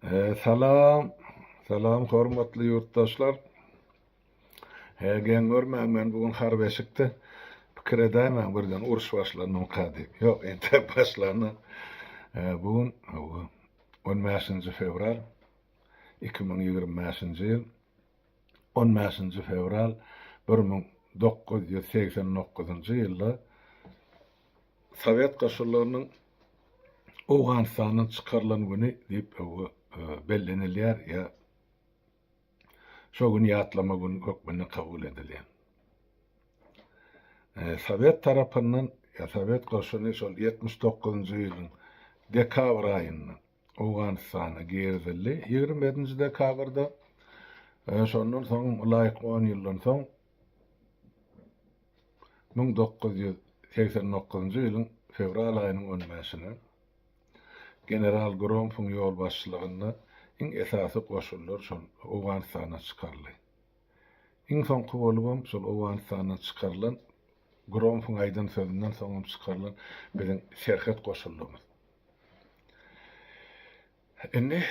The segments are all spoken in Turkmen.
Salam, salam hormatly ýurtdaşlar. He, geň görmäň, men bu gün harby eşikde. Pikir edäýmäň birden uruş başlandymyka diýip. Ýok, entek başlandy. Bu gün 15-nji fewral 2025-nji ýyl. 15-nji fewral 1989-njy ýylda Sowet goşunlarynyň Owganystandan çykarylan güni diýip bellenilýär ýa şo gün ýatlama güni hökmünde kabul edilýär. Sowet tarapyndan ýa sowet goşuny şol 79-njy ýylyň dekabr aýynda Owganystana girizildi. 27-nji dekabrda şondan soň ylaýyk on ýyldan soň 1989-njy ýylyň fewral aýynyň on bäşine general Gromfyň ýolbaşçylygynda iň esasy goşunlar şol Owganystandan çykaryldy. Iň soňky bolubam şol Owganystandan çykarylan Gromfyň aýdan sözünden soňam çykarylan biziň serhet goşunlarymyz. Indi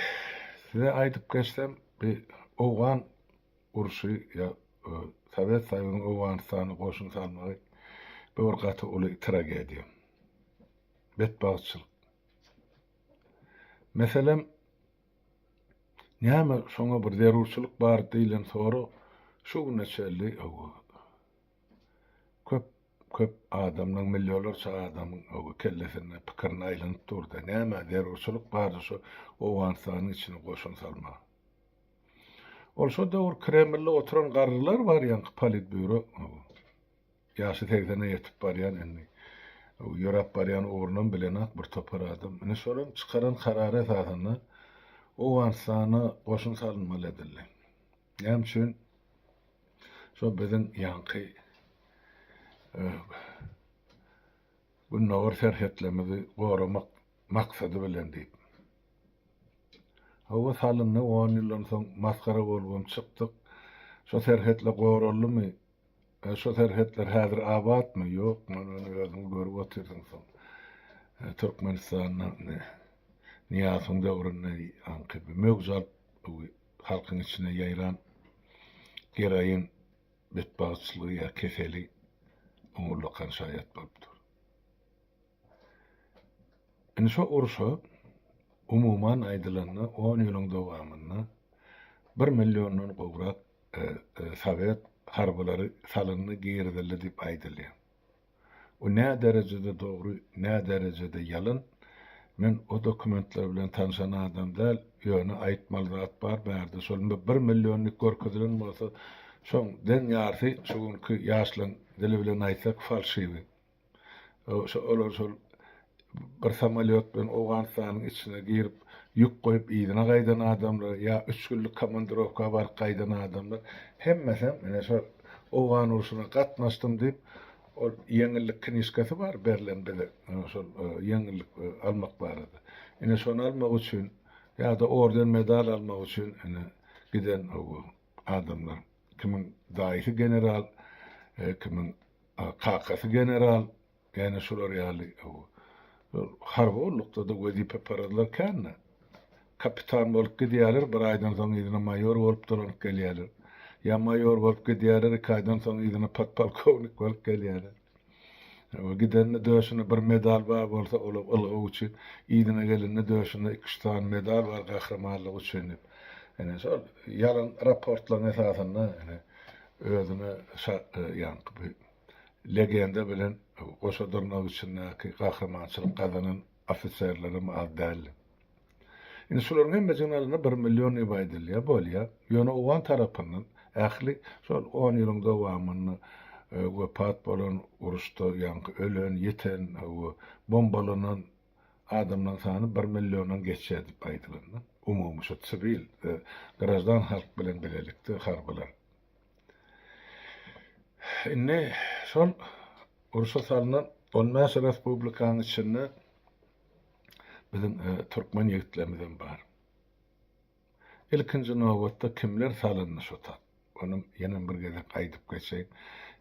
size aýdyp geçsem, bir owgan urşy ýa Sowet Soýuzynyň Owganystana goşun salmagy bu bir gaty uly tragediýa. Betbagtçylyk. Meselem, näme şoňa bir zerurçylyk bar diýlen sorag şu güne çenli köp Köp adamlaň, millionlarça adamyň kellesinde, pikirinde aýlanyp durdy. Nämä zerurçylyk bardy şu Owganystanyň içine goşun salmaga? Ol şo döwür Kremlde oturan garrylar bar, ýaňky politbýuro, ýaşy segsene ýetip barýan indi ýöräp barýan ugrunam bilenok bir topar adam. Ine şolaryň çykaran karary esasynda Owganystana goşun salynmaly edildi. Näme üçin? Şo biziň ýaňky gündogar serhetlerimizi goramak maksady bilen diýip. Hawa salyndy, on ýyldan soň masgara bolubam çykdyk. Şo serhetler goraldymy? Şo serhetler häzir abatmy? Ýok, mana ony özüň görüp otyrsyň soň. Türkmenistanda Nyýazowyň döwründe ýaňky möwç alyp halkyň içine ýaýran geroin betbagtçylygy ýa keseli oňa ullakan şaýat bolup dur. Indi şo urşa umuman aýdylanda on ýylyň dowamynda bir milliondan gowrak sowet harbylary salyndy, girizildi diýip aýdylýar. O nä derejede dogry, nä derejede ýalan, men o dokumentler bilen tanşan adam däl, ýöne aýtmaly zat bar bärde, şol bir millionlyk görkezilen bolsa, şoň deň ýarsy şu günki ýaşlaň dili bilen aýtsak falşiwi. Şo olar şol bir samolýot bilen Owganystanyň içine girip, ýük goýup yzyna gaýdan adamlar ýa üç günlük komandirowka baryp gaýdan adamlar hemmesem ine şol Owgan urşuna gatnaşdym diýip, ol ýeňillik knižkasy bar berlen bize, şol ýeňillik almak barada. Ine şony almak üçin ýa-da orden-medal almak üçin ine giden adamlar. Kimiň daýysy general, kimiň kakasy general, Ýöne şular ýaly harby gullukda-da wezipeparazlar kän-dä. Kapitan bolup gidýärler, bir aýdan soň yzyna maýor bolup dolanyp gelýärler. Ýa maýor bolup gidýärler, iki aýdan soň yzyna podpolkownik bolup gelýärler. Gidende döşünde bir medal bar bolsa, olam ylgaw üçin, yzyna gelende döşünde iki-üç sany medal bar gahrymanlygy üçin diýip. Ine, şol ýalan raportlaryň esasynda ine özüne şa ýaňky bu Legenda bilen goşa dyrnak içindäki gahrymançylyk gazanan ofiserlerem az däldi. Indi şularyň hemmesiniň alanda bir million diýip aýdylýar, bolýar. Ýöne owgan tarapyndan ähli şol on ýylyň dowamynda wepat bolan, uruşda ýaňky ölen, ýiten, bombalanan adamlaryň sany bir milliondan geçýär diýip aýdylanda, umumy şu siwil, graždan halk bilen bilelikde harbylar. Indi şol urşa salnan 15 respublikanyň içinde biziň e, türkmen ýigitlerimizem bar. Ilkinji nobatda kimler salyndy şo tat? Ony ýene bir gezek aýdyp geçeýin.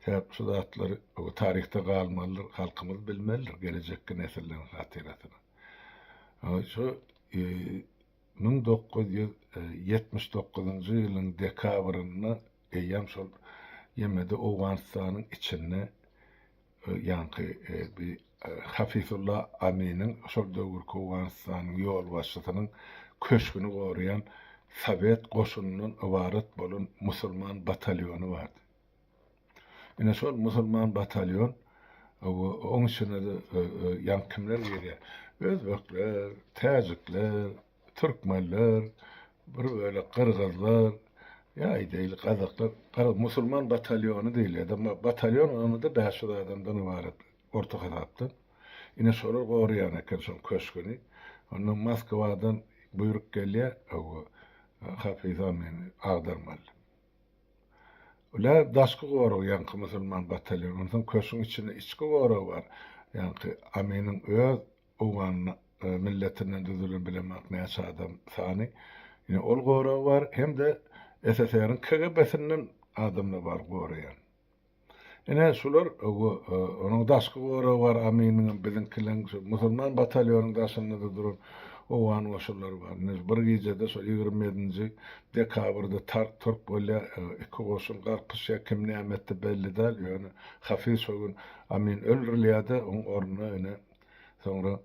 Sebäp şu zatlary taryhda galmalydyr, halkymyz bilmelidir gelejekki nesilleriň hatyrasyna. Şu e, 1979-njy ýylyň dekabrynda eýýäm şol ýemede Owganystanyň içinde ýaňky bi Hafizulla Aminiň şol döwürki Owganystanyň ýolbaşçysynyň köşgüni goraýan sowet goşunyndan ybarat bolan musulman batalýony bardy. Ine şol musulman batalýon oň içine-de ýaňky kimler girýär? Özbekler, täjikler, türkmenler, bir bölek gyrgyzlar, ýa aýdaýly gazaklar, garaz musulman batalýony diýilýär. Batalýon onda 500 adamdan ybarat orta hasapdan. Ine şolar goraýan eken şoň köşgüni. Ondan Moskwadan buýruk gelýär, Hafiz Amini agdarmaly. Ula daşky gorag ýaňky musulman batalýon. Onsoň köşgüň içinde içki gorag bar. Ýaňky Aminiň öz owgan milletinden düzülen bilemok näçe adam sany. Ine ol gorag bar hem-de SSR-iň KGB-sinden adamlar bar goraýan. Ine, şular, onuň daşky goragy bar, Aminiňem, biziňkileň, şu musulman batalýonyň daşynda-da duran owgan goşunlary bar. Ine, bir gijede şol 27-nji dekabrda tark-turk bolýar, iki goşun garpyşýar, kim näme etdi belli däl, ýöne Hafiz şo gün Amin öldürilýär-de, oň ornuna ine, soňra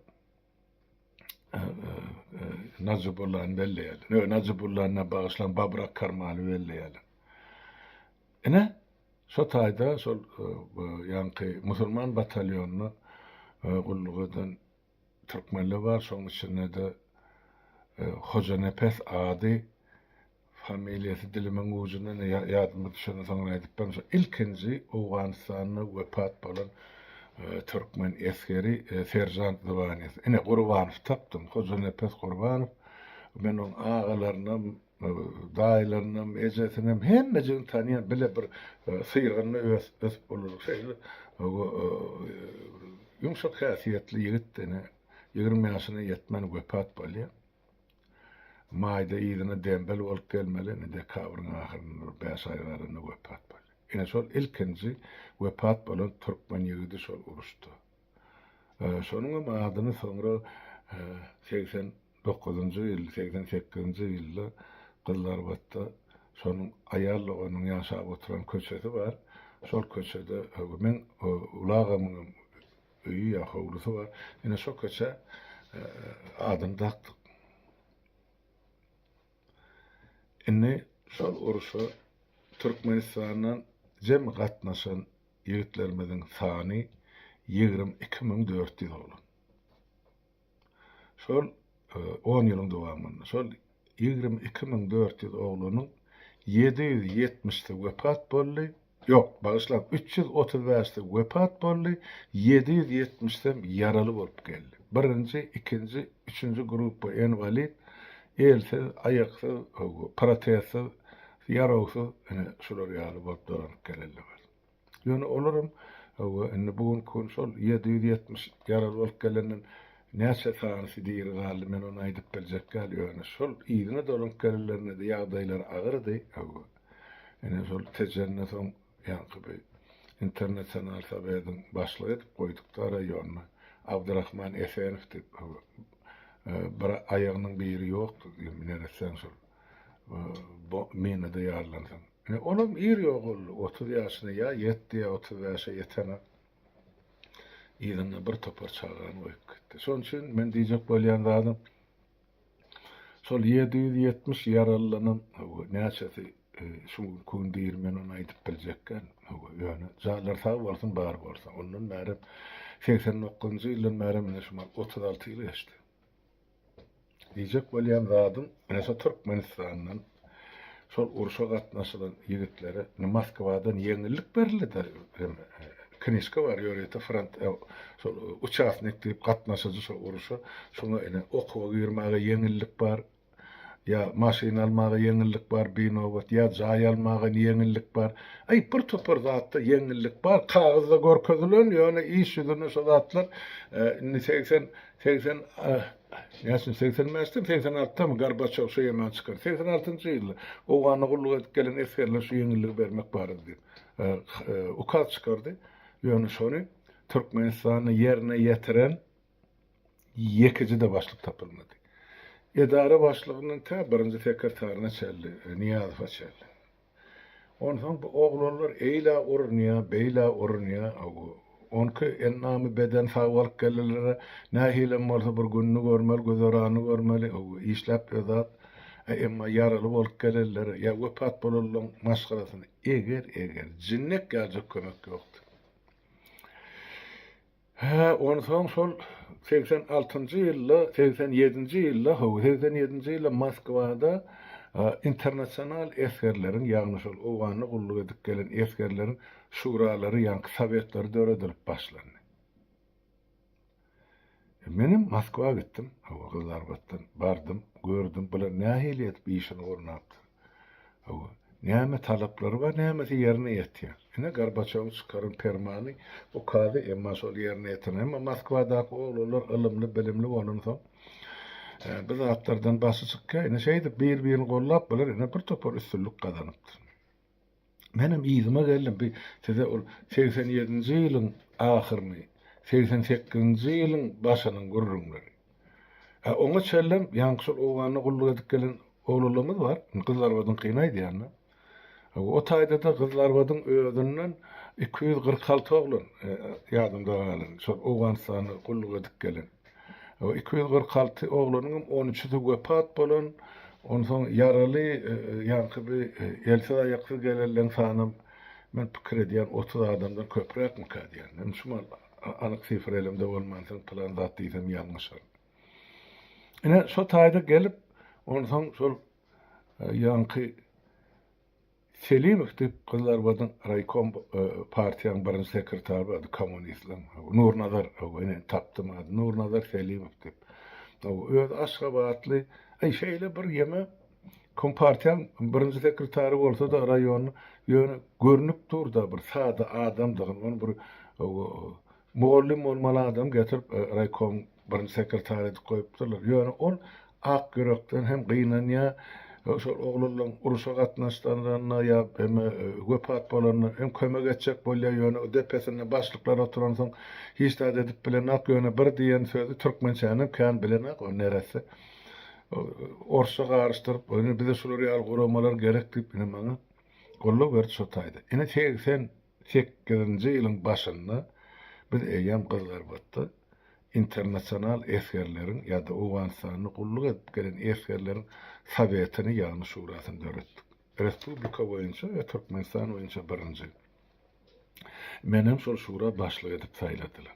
Najibullany belleýärler. Ýok, Najibullany däl, bagyşlaň, Babrak Karmaly belleýärler. Ine, şo taýda şol ýaňky musulman batalýonyna gulluk eden türkmenler bar, şoň içinde-de Hojanepes ady, familiýasy dilimiň ujunda, ine ýadyma düşenden soňra aýdyp berin, şo ilkinji Owganystanda wepat bolan türkmen esgeri seržant zwaniýasy. Ine, Gurbanow tapdym, Hojanepes Gurbanow. Men oň agalarynam, Daýylarynam, ejesinem, hemmejigini tanýan, bile bir syrgynda ösüp bolarlyk şeýle ýumşak häsiýetli ýigitdi. Ine, 20 ýaşyna ýetmän wepat bolýar. Maýda yzyna dembel bolup gelmeli, ine dekabryň ahyrynda bir bäş aý galanda wepat bolýar. Ine şol ilkinji wepat bolan türkmen ýigidi şol uruşda. Şonuňam adyny soňra 89-njy ýyl, 88-nji ýylda Gyzylarbatda şonuň aýal doganynyň ýaşap oturan köçesi bar. Şol köçede meň uly agamyňam öýi ýa howlusy bar. Ine şo köçä adyny dakdyk. Indi şol urşa Türkmenistandan jemi gatnaşan ýigitlerimiziň sany 22 400 oglan. Şol on ýylyň dowamynda şol 22 400 oglanyň 770-si wepat boldy, ýok, bagyşlaň, 335-si wepat boldy, 770-sem ýaraly bolup geldi. Birinji, ikinji, üçünji gruppa inwalid, elsiz, aýaksyz, protezsiz, ýarawsyz, ine, şular ýaly bolup dolanyp gelenler bar. Ýöne olaram hawa indi bu günki gün şol 770 ýaraly bolup gelenden näçe sanysy diri galdy men ony aýdyp biljek däl ýöne şol yzyna dolanyp gelenlerinde-de ýagdaýlary agyrdy hawa. Ine şol Tejende soň ýaňky bir internasional sowediň başlygy edip goýduk-da raýonda Abdyrahman Esenow diýip hawa bir aýagynyň biri ýokdy neressäň şol minada ýarylansoň. Ine, olam ir ýogaldy, 30 ýaşyna ýa ýetdi, ýa 35-e ýetenok. Yzynda bir topar çagany goýup gitdi. Şonuň üçin men diýjek bolýan zadym, şol 770 ýaralylanan näçesi şu günki gün diri men ony aýdyp biljek däl. Ýöne janlary sag bolsun, bar bolsa. Ondan bärem 89-njy ýyldan bärem ine şu 36 ýyl geçdi. Diýjek bolýan zadym, ine şo Türkmenistandan şol urşa gatnaşylan ýigitlere indi Moskwadan ýeňillik berildi-de, hem knižka bar ýörite front şol uçasnik diýip gatnaşyjy şo urşa, şoňa ine okuwa girmäge ýeňillik bar, Ýa maşyn almaga ýeňillik bar binobat, ýa jaý almaga ýeňillik bar. Aý, bir topar zatda ýeňillik bar, kagyzda görkezilen, ýöne iş ýüzünde şo zatlar indi 80, 80, näçe, 85-demi, 86-damy Gorbaçew şu ýeman çykan, 86-njy ýylda Owganda gulluk edip gelen esgerlere şu ýeňilligi bermek barada diýip ukaz çykardy. Ýöne şony Türkmenistanda ýerine ýetiren Ýekeje-de başlyk tapylmady. Edara başlygyndan tä birinji sekretaryna çenli, Nyýazowa çenli. Onsoň bu oglanlar eýlä urunýa, beýlä urunýa. Onki endamy beden sag bolup gelelere nähilem bolsa bir gününi görmeli, güzeranyny görmeli, işläp bir zat. Emma ýaraly bolup gelenlere ýa wepat bolanlaryň maşgalasyna eger-eger jinnek ýaljak kömek ýokdy. Hä, onsoň şol 86-njy ýylda, 87-nji ýylda, hawa, 87-nji ýylda Moskwada internasional esgerleriň, ýagny şol Owganda gulluk edip gelen esgerleriň şuralary, ýaňky sowetleri döredilip başlandy. Menem Moskwa gitdim, hawa, Gyzylarbatdan bardym, gördüm, bular nähili edip işini gurnapdyr. Hawa, näme talaplary bar, nämesi ýerine ýetýär. Ine, Gorbaçýowyň çykaran permany, ukazy, emma şol ýerine ýetiren. Emma Moskwadaky oglanlar ylymly, bilimli bolansoň, bu zatlardan başy çykýar. Ine, şeýdip bir-birini gollap, bular ine bir topar üstünlik gazanypdyr. Menem yzyma geldim. Bir size ol 87-nji ýylyň ahyryny, 88-nji ýylyň başynyň gürrüňleri. Hä, oňa çenlem ýaňky şol Owganda gulluk edip gelen oglanlarymyz bar. Indi Gyzylarbadyňkyny aýdýan-da. O taýda-da Gyzylarbadyň özünden 246 oglan ýadymda galan, şol Owganystanda gulluk edip gelen. 246 oglanyňam on üçüsi wepat bolan, onsoň ýaraly, ýaňky bi elsiz-aýaksyz gelenleň sanam, men pikir edýän, 30 adamdan köpräkmikä diýýän. Men şu mal anyk sifr elimde bolmansoň pylan zat diýsem ýalňyşaryn. Ine, şo taýda gelip, onsoň şol ýaňky Selimow diýip Gyzylarbadyň raýkom partiýanyň birinji sekretary bardy, kommunistleň. Nurnazar, ine tapdym ady, Nurnazar Selimow diýip. Özi aşgabatly, aý şeýle bir ýeme kompartiýaň birinji sekretary bolsa-da raýonda, ýöne görnüp dur-da bir sada adamdygyny, ony bir Mugallym bolmaly adamy getirip raýkomyň birinji sekretary edip goýupdyrlar. Ýöne ol ak ýürekden hem gynanýar. Şol oglanlaryň urşa gatnaşanlaryna ýa eme wepat bolanyna hem kömek etjek bolýar. Ýöne depesinde başlyklar oturansoň hiç zat edip bilenok. Ýöne bir diýen sözi türkmençänem kän bilenok o neresse. Orsça garyşdyryp, ine bize şular ýaly guramalar gerek diýip ine maňa goldaw berdi şo taýda. Ine 88 nji ýylyň başynda biz eýýäm Gyzylarbatda internasional esgerleriň ýa-da Owganystanda gulluk edip gelen esgerleriň sowetini, ýagny şurasyny döretdik. Respublika boýunça we Türkmenistan boýunça birinji. Menem şol şura başlyk edip saýladylar.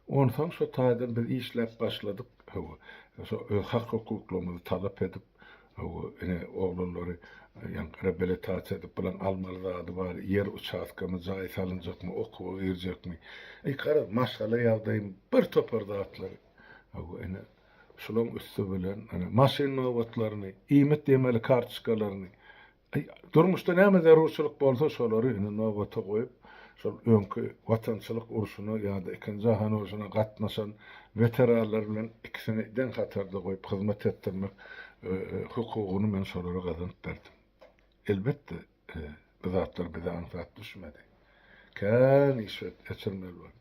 Onsoň şo taýdan biz işläp başladyk, hawa, şo öz hak-hukuklarymyzy talap edip, hawa, ine, oglanlary ýaňky reabilitasiýa edip, bulaň almaly zady bar, ýer uçastkamy, jaý salynjakmy, okuwa girjekmi, eý, garaz, maşgala ýagdaýymy, bir topar zatlary, hawa, ine, şulaň üsti bilen, ine, maşyn nobatlaryny, iýmit ýemeli kartoçkalaryny, Durmuşda näme zerurçylyk bolsa şolary indi nobata goýup, şol öňki Watançylyk urşuna ýa-da Ikinji jahan urşuna gatnaşan weteranlar bilen ikisini deň hatarda goýup hyzmat etdirmek hukugyny men şolara gazanyp berdim. Elbetde, bu zatlar bize aňsat düşmedi. Kän iş geçirmeli boldy.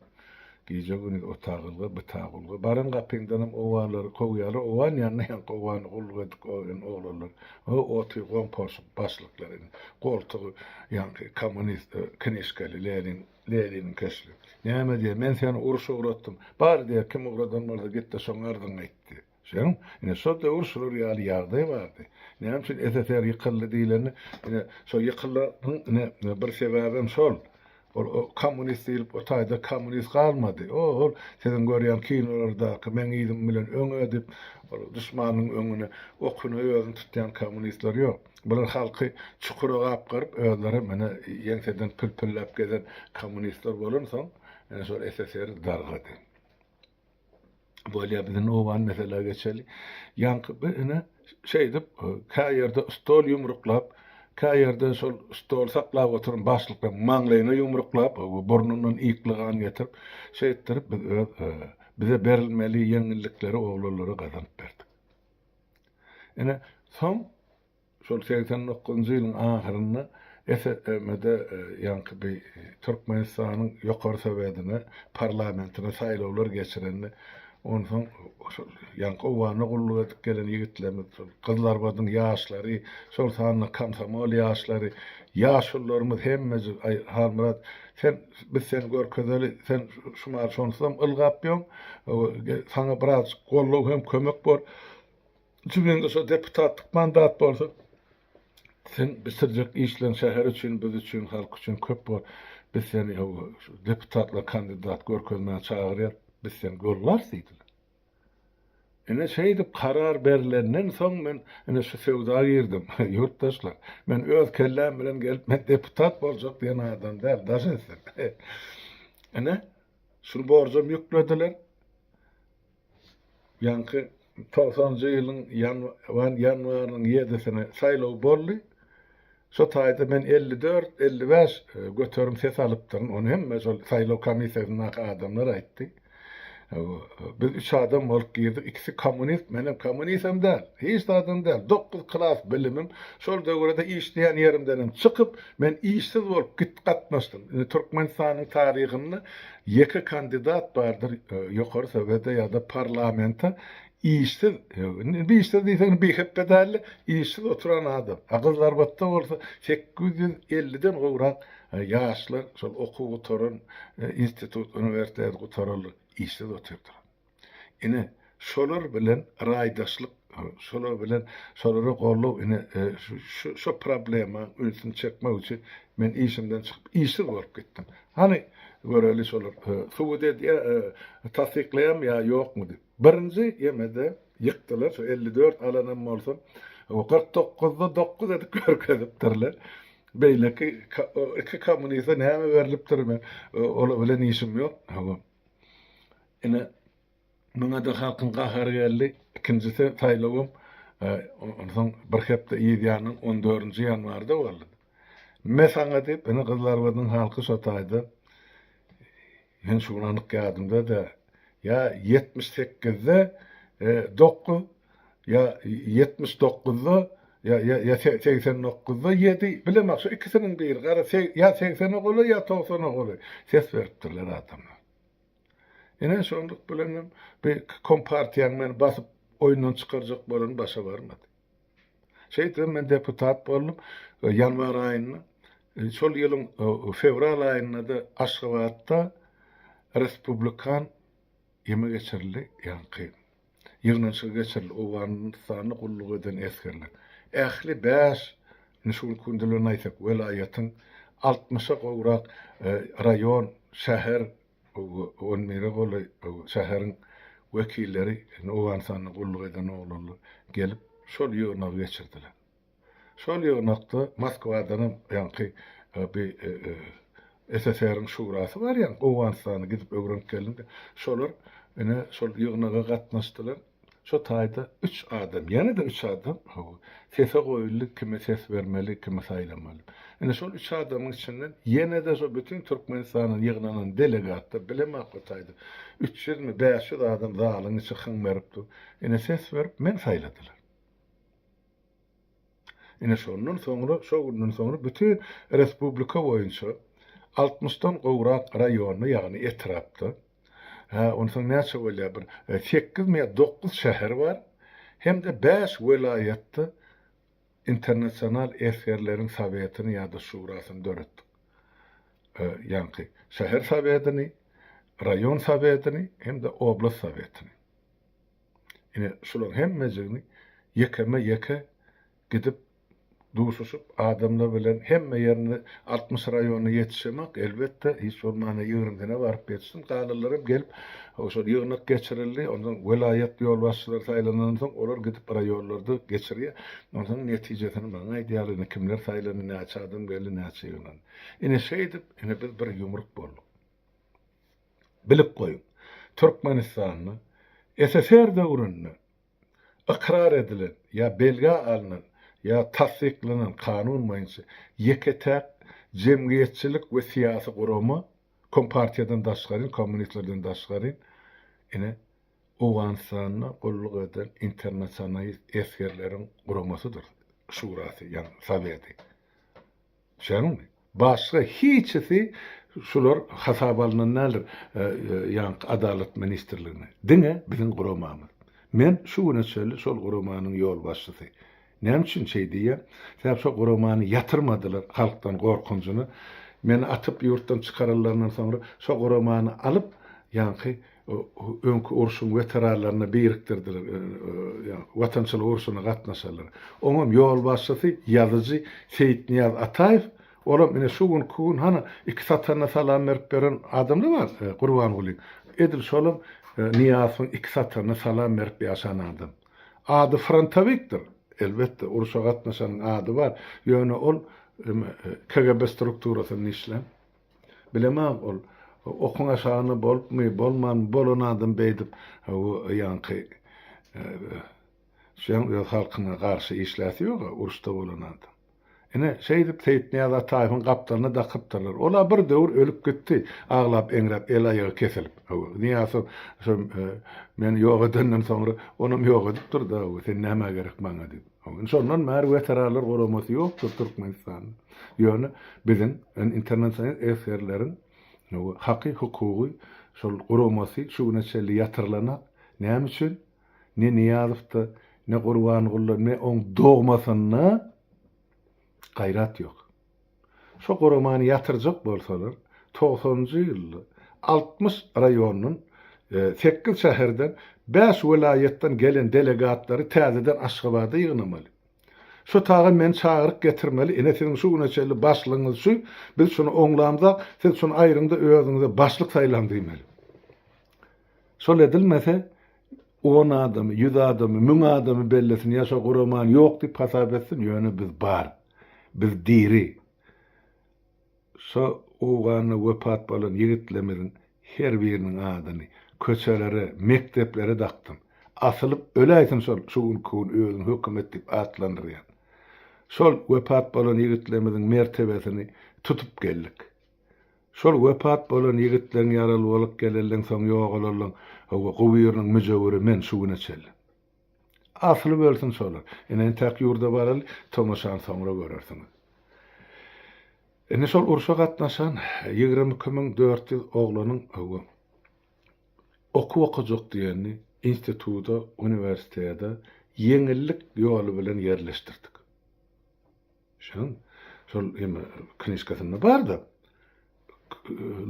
Gije-gündiz o tagylga, bu tagulga. Baran gapyňdanam owganlary kowýarlar. Owgan ýanynda ýaňky owgany gulluk edip oýan oglanlar. O oty goň-porşuk başlyklar indi. Goltugy ýaňky kommunist knižkaly Lenin, Leniniň keşbi. Näme diýýär, men seni urşa ugratdym. Bar diýýär, kim ugradan bolsa git-de şoň arzyňy aýt diýýär. Şeň, ine şo döwür şular ýaly ýagdaý bardy. Näme üçin SSR ýykyldy diýlende, ine şo ýykylmagyň ine bir sebäbem şol. Ol kommunist diýlip o taýda kommunist galmady. O ol siziň görýän kinolardaky meň yzym bilen öňe diýip, ol duşmanyň öňüne okuna özüni tutýan kommunistler ýok. Bular halky çukura gapgaryp özlerem ine ýeňseden pül-pülläp gezen kommunistler bolansoň, ine şol SSR dargady. Bolýar, biz indi owgan meselä geçeli. Ýaňky bir ine şeýdip, kä ýerde stol ýumruklap, kä ýerde şol stol saklap oturan başlyklaryň maňlaýyna ýumruklap, burnundan ýykly gan getirip, şeýtdirip biz öz bize berilmeli ýeňillikleri oglanlara gazanyp berdik. Ine, soň Şol 89-njy ýylyň ahyrynda SSM-de ýaňky bi Türkmenistanyň Ýokary Sowetine, parlamentine saýlawlar geçirende, Onsoň şol ýaňky Owganda gulluk edip gelen ýigitlerimiz, şol Gyzylarbadyň ýaşlary, şol sanda komsomol ýaşlary, ýaşulularymyz hemmejik, Aý, Halmyrat, sen, biz seni görkezeli, sen şumar şonsuzam ylgap ýöň, saňa birazjyk goldaw hem kömek bor. Jübiňde şo deputatlyk mandat bolsa, Sen bitirjek işleň şäher üçin, biz üçin, halk üçin köp bor. Biz seni şu deputatlar kandidat görkezmäge çagyrýas, biz seni gollarys diýdiler. Ine şeýdip karar berlenden soň men ine şu söwda girdim, ýurtdaşlar. Men öz kelläm bilen gelip men deputat boljak diýen adam däl, daş etsin. Ine şul borjam ýüklediler. Ýaňky togsanjy ýylyň ýanwarynyň ýedisine saýlaw boldy. Şo taýda men 54, 55 göterim ses alypdyryn. Ony hemme şol saýlaw komissiýasyndaky adamlar aýtdy. Biz üç adam bolup girdik. Ikisi kommunist, menem kommunistem däl, hiç zadam däl. Dokuz klas bilimim. Şol döwürde işleýän ýerimdenem çykyp, men işsiz bolup git gatnaşdym. Indi Türkmenistanyň taryhynda Ýeke kandidat bardyr Ýokary Sowete ýa-da parlamente işsiz, indi işsiz diýseň bihepbe däldi, işsiz oturan adam. A Gyzylarbatda bolsa 850-den gowrak ýaşlar şol okuw gutaran, institut, uniwersitet gutaranlar işsiz otyrdylar. Ine, şolar bilen raýdaşlyk, şolar bilen şolara goldaw, ine, şu şu problema ünsüni çekmek üçin men işimden çykyp, işsiz bolup gitdim. Hany, göreli şolar subut edýär, tassyklaýarmy ýa ýokmy diýip. Birinji ýemede ýykdylar, şu 54 alanam bolsam, 49-da 9 edip görkezipdirler. Beýleki iki kommuniste näme berlipdir, men olar bilen işim ýok. Ine, muňa-da halkyň gahary geldi. Ikinjisi saýlawam onsoň bir hepde yz ýanyndan on dördünji ýanwarda boldy. Me saňa diýip, ine Gyzylarbadyň halky şo taýda, men şu gün anyk ýadymda-da, ýa 78-de 9, ýa 79-da, ýa ýa 89-da 7, bilemok, şu ikisiniň biri, gara, ýa 80-e golaý, ýa 90-a golaý ses beripdirler adamlar. Ine şonluk bilenem bi kompartiýaň meni basyp oýundan çykarjak bolany başa barmady. Şeýdibem men deputat boldum. Ýanwar aýynda, şol ýylyň fewral aýynda-da Aşgabatda respublikan ýeme geçirildi, ýaňky ýygnanyşygy geçirildi, Owganystanda gulluk eden esgerler. Ähli bäş, indi şu günki gün bilen aýtsak, welaýatyň altmyşa gowrak raýon, şäher, on bire golaý şäheriň wekilleri, indi Owganystanda gulluk eden oglanlar gelip, şol ýygnagy geçirdiler. Şol ýygnakda Moskwadanam ýaňky bi SSR-iň şurasy bar ýaňky Owganystana gidip öwrenip geldim diýip, şolar ine şol ýygnaga gatnaşdylar. Şo taýda üç adam, ýene-de üç adam hawa, sese goýuldy, kime ses bermeli, kimi saýlamaly. Ine şol üç adamyň içinden ýene-de şo bütin Türkmenistandan ýygnanan delegatlar, bilemok o taýda üç ýüzmi, 500 adam zalyň içi hyň berip dur. Ine ses berip meni saýladylar. Ine şondan soňra, şo günden soňra bütin respublika boýunça altmyşdan gowrak raýonda, ýagny etrapda, hä, onsoň näçe bolýar, bir sekizmi ýa dokuz şäher bar, hem-de bäş welaýatda internasional esgerleriň sowetini ýa-da şurasyny döretdik. Ýaňky şäher sowetini, raýon sowetini hem-de oblast sowetini. Ine, şularyň hemmejigini ýekeme-ýeke gidip, duşuşyp, adamlar bilen hemme ýerinde 60 raýonyna ýetişemok, elbetde, hiç bolmanda ýigrimsine baryp ýetişdim. Galanlaram gelip, şol ýygnak geçirildi, onsoň welaýat ýolbaşçylary saýlanandan soň, olar gidip raýonlarda geçirýär. Onsoň netijesini maňa aýdýarlar, ine, kimler saýlandy, näçe adam geldi, näçe ýygnandy. Ine, şeýdip, ine, biz bir ýumruk bolduk. Bilip goýuň, Türkmenistanda SSR döwründe ykrar edilen ýa belgä alnan ýa tassyklanan kanun boýunça ýeke-täk jemgyýetçilik we syýasy gurama Kompartiýadan daşgaryn, kommunistlerden daşgaryn, ine, Owganystanda gulluk eden internasionalist esgerleriň guramasydyr, şurasy, ýagny soweti. Düşýäňmi? Başga hiçisi. Şular hasaba alnan däldir ýaňky Adalat ministrliginde. Diňe biziň guramamyz. Men şu güne çenli şol guramanyň ýolbaşçysy. Näme üçin şeý diýýän? Sebäp şo guramany ýatyrmadylar halkdan gorkunjyna. Meni atyp ýurtdan çykaranlaryndan soňra şo guramany alyp ýaňky öňki urşuň weteranlaryna birikdirdiler, ýaňky Watançylyk urşuna gatnaşanlar. Oňam ýolbaşçysy ýazyjy Seýitnyýaz Ataýew, olam ine şu günki gün hany iki satanyna salam berip ýören adamlar bar Gurbangulyň. Edil şolam Nyýazowyň iki satanyna salam berip ýaşan adam. Ady frontowikdir. Elbetde, urşa gatnaşanyň ady bar. Ýöne ol KGB strukturasynda işlän. Bilemok, ol okuň aşagynda bolupmy, bolmanmy, bolan adam beýdip, ýaňky şeň öz halkyna garşy işläsi ýog-a, uruşda bolan adam. Ine, şeýdip Seýitnyýaz Ataýewiň gapdalyna dakypdyrlar. Ol-a bir döwür ölüp gitdi, aglap-eňräp, el-aýagy kesilip. Hawa, Nyýazow şo meni ýok edenden soňra onam ýok edipdir-de, hawa, sen nämä gerek maňa diýip. Hawa, indi şondan bäri weteranlar guramasy ýokdur Türkmenistanda. Ýöne biziň internasional esgerleriň hawa, haky-hukugy şol guramasy şu güne çenli ýatyrylanak. Näme üçin? Ne Nyýazowda, ne Gurbangulyda, ne oň dogmasynda gaýrat ýok. Şo guramany ýatyrjak bolsalar, togsanynjy ýylda 60 raýondan, sekiz şäherden, bäş welaýatdan gelen delegatlary täzeden Aşgabada ýygnamaly. Şo taýa meni çagyryp getirmeli, ine siziň şu güne çenli başlygyňyz şu, biz şuny oňlamzak, siz şuny aýryň-da özüňize başlyk saýlaň diýmeli. Şol edilmese, on adamy, ýüz adamy, müň adamy bellesin ýa şo guramany ýok diýip hasap etsin, ýöne biz bar. Biz diri. Şo Owganda wepat bolan ýigitlerimiziň her biriniň adyny köçelere, mekdeplere dakdym. Asylyp öläýsin şol şu günki gün özüni hökümet diýip atlandyrýan. Şol wepat bolan ýigitlerimiziň mertebesini tutup geldik. Şol wepat bolan ýigitleň ýaraly bolup gelenleň soň ýogalanlaň hawa gubyrnyň müjewüri men şu güne çenli. Asylyp ölsün şolar. Ine entäk ýurda baraly tomaşany soňra görersiňiz. Indi şol urşa gatnaşan 22400 oglanyň hawa okuw okajak diýenini instituda, uniwersitete ýeňillik ýoly bilen ýerleşdirdik. Şoň şol eme knižkasynda bar-da.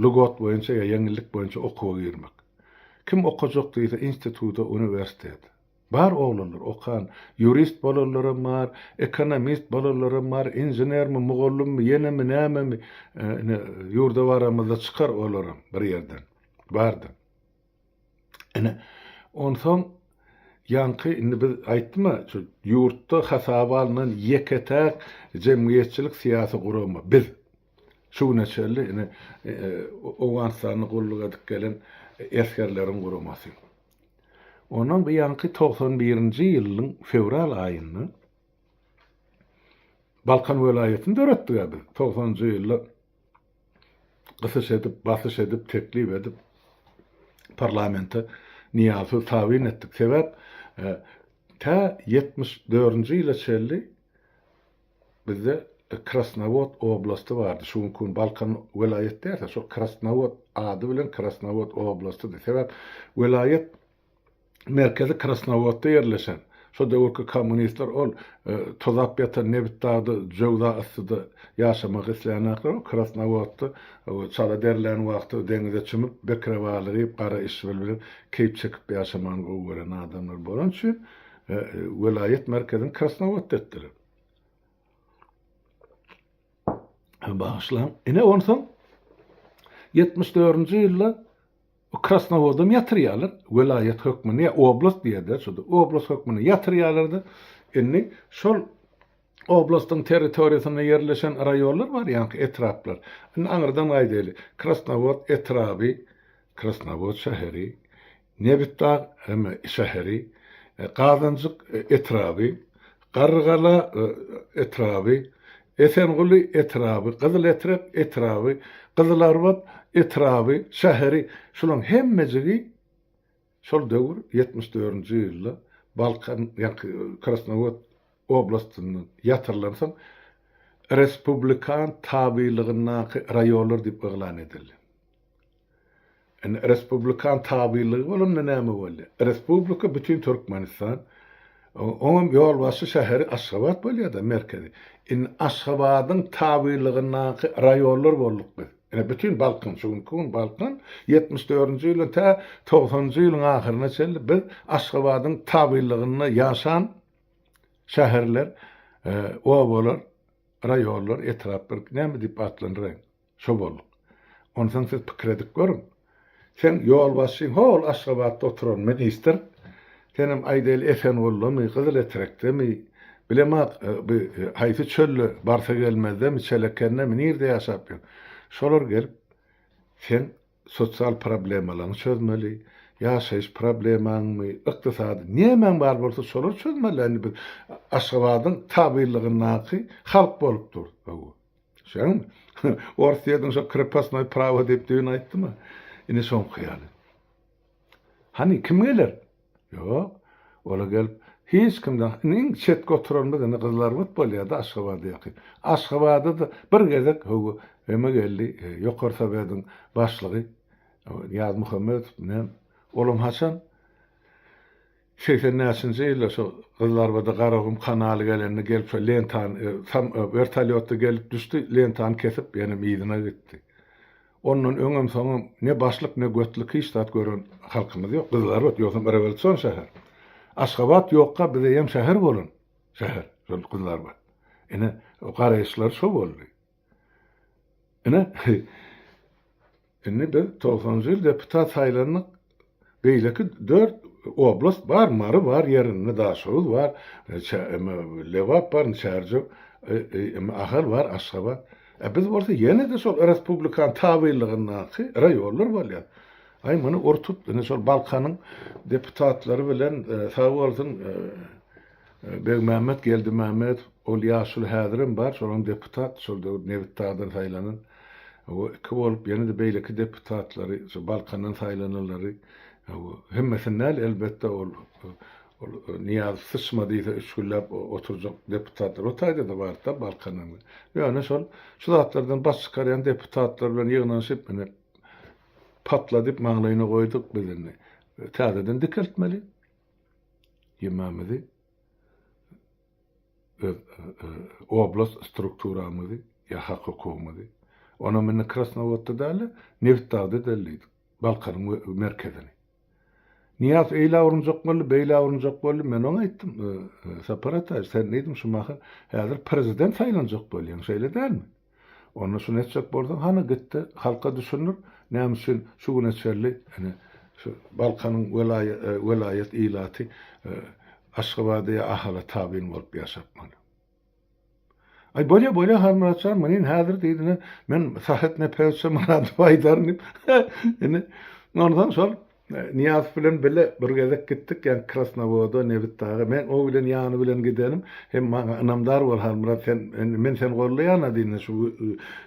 Lügot boýunça ýa ýeňillik boýunça okuwa girmek. Kim okajak diýse instituta, uniwersitete. Bar oglanlar okan, ýurist bolanlaram bar, ekonomist bolanlaram bar, inženermi, mugallymmy, ýenemi, nämemi, ine ýurda baramyzda çykar olaram bir ýerden. Bar-da. Ine, onsoň ýaňky indi biz aýtdym-a, şu ýurtda hasaba alnan ýeke-täk jemgyýetçilik-syýasy gurama biz. Şu güne çenli ine Owganystanda gulluk edip gelen esgerleriň guramasy. Ondan bu ýaňky 91-nji ýylyň fewral aýynda Balkan welaýatyny döretdik-ä biz. 90-njy ýylda gysyş edip, basyş edip, teklip edip parlamente Nyýazowy tabyn etdik. Sebäp tä 74-nji ýyla çenli bizde Krasnowod oblasty bardy. Şu günki gün Balkan welaýat dälse, şol Krasnowod ady bilen Krasnowod oblastydy. Sebäp welaýat Merkezi Krasnowodda ýerleşen, şo döwürki kommunistler ol tozap ýatan Nebitdagda jöwza yssyda ýaşamak isleýänaklar ol Krasnowodda çala derlän wagty deňize çümüp bekre balyk iýip gara işbil bilen keýp çekip ýaşamany gowy gören adamlar bolany üçin welaýat merkezini Krasnowodda etdiler. Bagyşlaň. Ine onsoň 74-nji ýylda Krasnowodam ýatyrýarlar, welaýat hökmünde ýa oblast diýerler şurada, oblast hökmünde ýatyrýarlar-da, indi şol oblastyň territoriýasynda ýerleşen raýonlar bar, ýaňky etraplar. Indi aňyrdan gaýdaýly. Krasnowod etraby, Krasnowod şäheri, Nebitdag şäheri, Gazanjyk etraby, Garrygala etraby, Esenguly etraby, Gyzyletrek etraby, Gyzylarbat etraby, şäheri, şularyň hemmejigi şol döwür 74-nji ýylda Balkan, ýaňky Krasnowod oblastyndan ýatyrylansoň. respublikan tabylygyndaky raýonlar diýip yglan edildi. Indi respublikan tabylygy bolanda näme bolýar? Respublika bütin Türkmenistan. Oňam ýolbaşçy şäheri Aşgabat bolýar-da, merkezi. Indi Aşgabadyň tabylygyndaky raýonlar bolduk biz. Ine bütin Balkan, şu günki gün Balkan 74-nji ýyldan tä 90-njy ýylyň ahyryna çenli biz Aşgabadyň tabylygynda ýaşan şäherler, obalar, raýonlar, etraplar näme diýip atlandyraýyn? Şo bolduk. Onsoň siz pikir edip görüň. Seň ýolbaşçyň hol Aşgabatda oturan ministr, senem aýdaýly Esenguldamy, Gyzyletrekdemi, bilemok bi haýsy çölde, Barsagelmezdemi, Çelekendemi, nirde ýaşap ýör. Şolar gelip seň sosial problemalaryňy çözmeli, ýaşaýyş problemaňmy, ykdysady, nämäň bar bolsa şolary çözmeli. Indi biz Aşgabadyň tabynlygyndaky halk bolup durus. Şeňmi? Orsýetiň şo krepostnoý prawo diýip düýn aýtdym-a. Ine şoňky ýaly. Hany kim geler? Ýok. Ola gelip hiç kimden indi iň çetki oturanymyz indi Gyzylarbat bolýar-da Aşgabada ýakyn. Aşgabada-da bir gezek hawa eme geldi, e, Ýokary Sowetiň başlygy Nyýazmuhammedow näme? Olam haçan? 80 näçinji ýylda şo Gyzlarbada Garagum kanaly gelende gelip şo lentany wertolýotda gelip düşdi, lentany kesip ýenem yzyna gitdi. Ondan öňem soňam ne başlyk ne götlük hiç zat gören halkymyz ýok. Gyzlarbat ýogsam rewolýusion şäher. Aşgabat ýokka bizeýem şäher bolan şäher şol Gyzlarbat. Ine garaýyşlary şo boldy. Ine Indi biz togsanjy ýyl deputat saýlandyk. Beýleki dört oblast bar, Mary bar ýerinde, Daşoguz bar, Lebap bar, Çärjew, Ahal bar, Aşgabat. E biz bolsa ýene-de şol respublikanyň tabynlygyndaky raýonlar bolýar. Aý muny ur-tut indi şol Balkanyň deputatlary bilen sag bolsun Begmämmet Geldimämmedow, ol ýaşuly häzirem bar, şolam deputat, şol döwür Nebitdagdan saýlanan. O iki bolup, ýene-de beýleki deputatlary, şu Balkandan saýlananlary, hemmesini däl, elbetde, ol ol Nyýazow syçma diýse üç günläp oturjak deputatlar o taýda-da bardy-da Balkandan. Ýöne şol şu zatlardan baş çykarýan deputatlar bilen ýygnanyşyp, ine, patladyp maňlaýyna goýduk biz indi. Täzeden dikeltmeli. Ýemämizi öz oblast strukturamyzy ýa hak-hukugymyzy. Onam indi Krasnowodda däl-de, Nebitdagda edeli diýdik. Balkanyň merkezini. Nyýazow eýlä urunjak boldy, beýlä urunjak boldy. Men oňa aýtdym, Sapar Ataýew, sen diýdim, şu mahal häzir prezident saýlanjak bolýaň, şeýle dälmi? Onda şuny etjek bolsaň, hany git-de, halka düşündir, näme üçin şu güne çenli ine şu Balkanyň welaýat ilaty Aşgabada ýa Ahala tabyn bolup ýaşapmaly. Aý, bolýa, bolýa, Halmyrat jan, muny indi häzir diýdi, ine, men Sahet Nepesowiçe Myradowa aýdaryn diýip, indi onsoň şol Nyýazow bilen bile bir gezek gitdik, ýaňky Krasnowoda, Nebitdaga. Men o bilen ýany bilen gidenim. Hem maňa ynamdar bol, Halmyrat, sen, men seni gollaýan-a diýdi, şu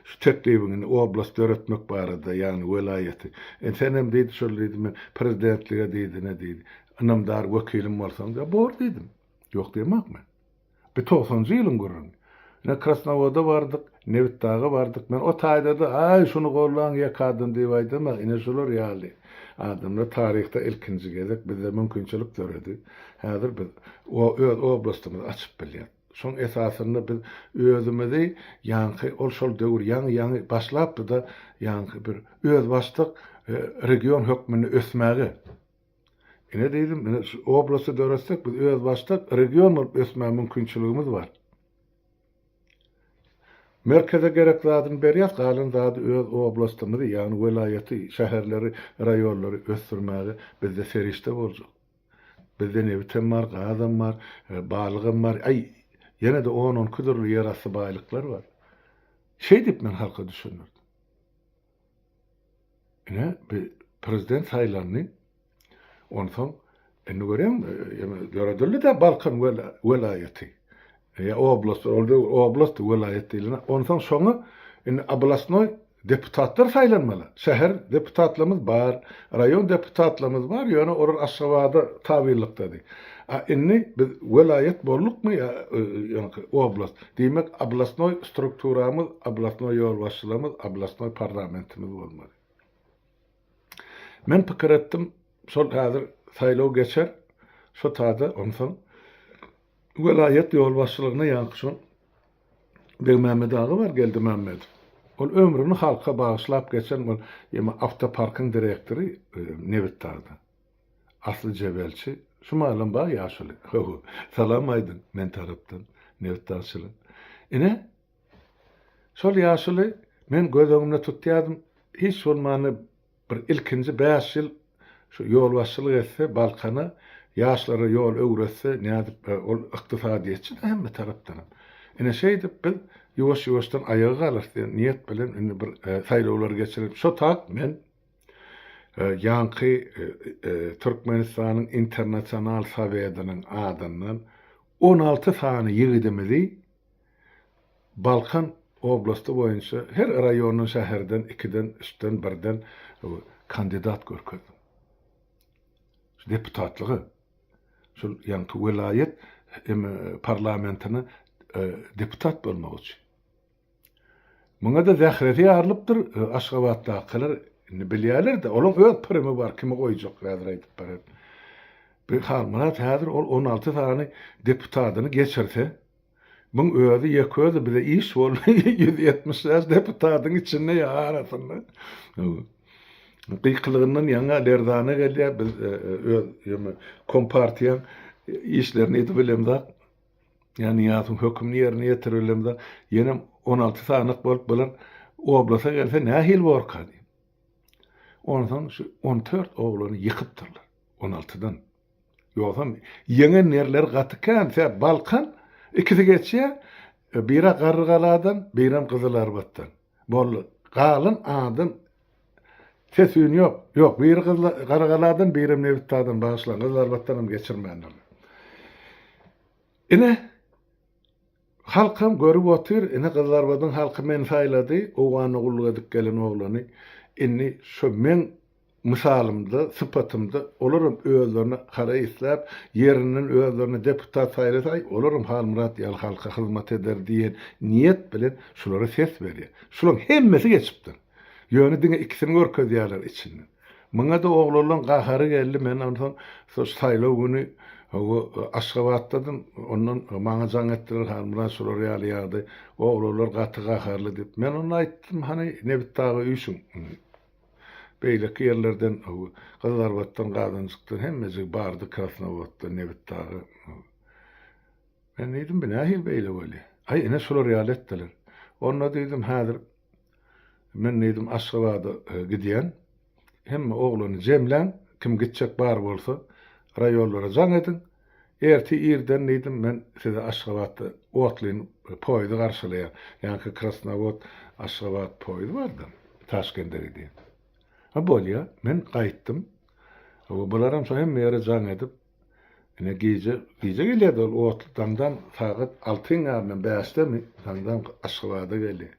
şu teklibiňi, indi oblast döretmek barada, ýagny welaýaty. Indi sen hem diýdi, şol diýdi, men prezidentlige diýdi, ne diýdi, ynamdar wekilim bolsaň, bor diýdim. Ýok diýemok men. Bu togsanjy ýylyň gürrüňi. Ine, Krasnowoda bardyk, Nebitdaga bardyk. Men o taýda-da, Aý, şuny gollaň ýeke adam diýip aýdamak, ine şular ýaly adamlar taryhda ilkinji gezek bizde mümkinçilik döredi. Häzir biz öz oblastymyzy açyp bilýäs. Şoň esasynda biz özümizi ýaňky ol şol döwür ýaňy-ýaňy başlapdy-da, ýaňky bir özbaşdak region hökmünde ösmäge Ine diýdim, ine şu oblasty döretsek biz özbaşdak region bolup ösmäge mümkinçiligimiz bar. Merkeze gerek zadyny berýäs, galan zady öz oblastymyzy, ýagny welaýaty, şäherleri, raýonlary ösdürmäge bizde serişde boljak. Bizde nebitem bar, gazam bar, e, balygam bar, aý, ýene-de on-onki dürli ýerasty baýlyklar bar. Şeýdip men halka düşündirdim. Ine, bi prezident saýlandy. Onsoň indi görýäňmi, ýene döredildi-de Balkan welaýaty. Ýa oblast, ol döwür oblast, welaýat diýlen. Onsoň şoňa indi oblastnoý deputatlar saýlanmaly. Şäher deputatlarymyz bar, raýon deputatlarymyz bar, ýöne olar Aşgabada tabynlykdady. A indi biz welaýat boldukmy ýa ýaňky oblast? Diýmek, oblastnoý strukturamyz, oblastnoý ýolbaşçylarymyz, oblastnoý parlamentimiz bolmaly. Men pikir etdim, şol häzir saýlaw geçer, şo tada onsoň welaýat ýolbaşçylygyna ýaňky şol Begmämmet aga bar, Geldimämmedow. Ol ömrüni halka bagyşlap geçen ol ýeme awtoparkyň direktory Nebitdagda. Asly jebelçi. Şu mahalam bar ýaşuly. Hawa. Salam aýdyň men tarapdan nebitdagçylar. Ine, şol ýaşuly men göz öňümde tutýardym, hiç bolmanda Bir ilkinji bäş ýyl şu ýolbaşçylyk etse Balkana, ýaşlara ýol öwretse, nädip ol ykdysadyýetçi-de hemme tarapdanam. Ine şeýdip biz ýuwaş-ýuwaşdan aýaga galarys diýen niýet bilen indi bir saýlawlar geçirilip, şo tagt men ýaňky Türkmenistanyň Internasional Sowetiniň adyndan 16 sany ýigidimizi Balkan oblasty boýunça her raýondan, şäherden ikiden, üçden, birden kandidat görkezdim. Şu deputatlyga, şol ýaňky welaýat parlamentine deputat bolmak üçin. Muňa-da zähresi ýarylypdyr, Aşgabatdakylar indi bilýärler-de, olaň öz primi bar, kimi goýjak häzir aýdyp bererin. Bir Halmyrat häzir ol 16 sany deputadyny geçirse, Muň özi ýeke özi bize iş boldy 175 deputadyň içinde ýa arasynda. Gykylygyndan ýaňa lerzana gelýär biz öz ýöne kompartiýaň işlerini edip bilemzok. Ýa Nyýazowyň hökümini ýerine ýetirip bilemzok. Ýenem 16 sanyk bolup bular oblasa gelse nähili borka diýip. Onsoň şu 14 oglany ýykypdyrlar. 16-dan. Ýogsam ýeňen ýerleri gaty kän, sebäp Balkan ikisi geçýär, biri Garrygaladan, birem Gyzylarbatdan. Boldy. Galan adam ses-üýn ýok. Ýok, biri Garrygaladan, birem Nebitdagdan, bagyşlaň, Gyzylarbatdanam geçirmändirler. Ine, halkam görüp otyr, ine Gyzylarbadyň halky meni saýlady, Owganda gulluk edip gelen oglany. Indi şo meň Mysalymda, sypatymda olaram özlerine haraý isläp, ýerinden özlerine deputat saýlasa, aý, olaram Halmyrat ýaly halka hyzmat eder diýen niýet bilen şulara ses berýär. Şulaň hemmesi geçipdir. Ýöne diňe ikisini görkezýärler içinden. Muňa-da oglanlaň gahary geldi, men onsoň şo saýlaw güni hawa Aşgabatdadym, ondan maňa jaň etdiler, Halmyrat şular ýaly ýagdaý, oglanlar gaty gaharly diýip. Men onda aýtdym, hany Nebitdaga üýşüň. Beýleki ýerlerden, Gyzylarbatdan, Gazanjykdan hemmejigi bardy Krasnowodda, Nebitdaga. Men diýdim, bu nähili beýle bolýar? Aý, ine şular ýaly etdiler. Onda diýdim, häzir men diýdim, Aşgabada gidýän. Hemme oglany jemläň, kim gitjek bar bolsa, raýonlara jaň ediň. Ertir irden diýdim, men sizi Aşgabatda otlyny, poýzy garşylaýan. Ýaňky Krasnowod, Aşgabat poýzy bardy, Taşkende gidýän. Ha, bolýa, men gaýtdym. Hawa, bularam şo hemme ýere jaň edip, ine gije, gije gelýärdi ol otly daňdan sagat altyň ýaryndan bäşdemi, daňdan Aşgabada gelýär.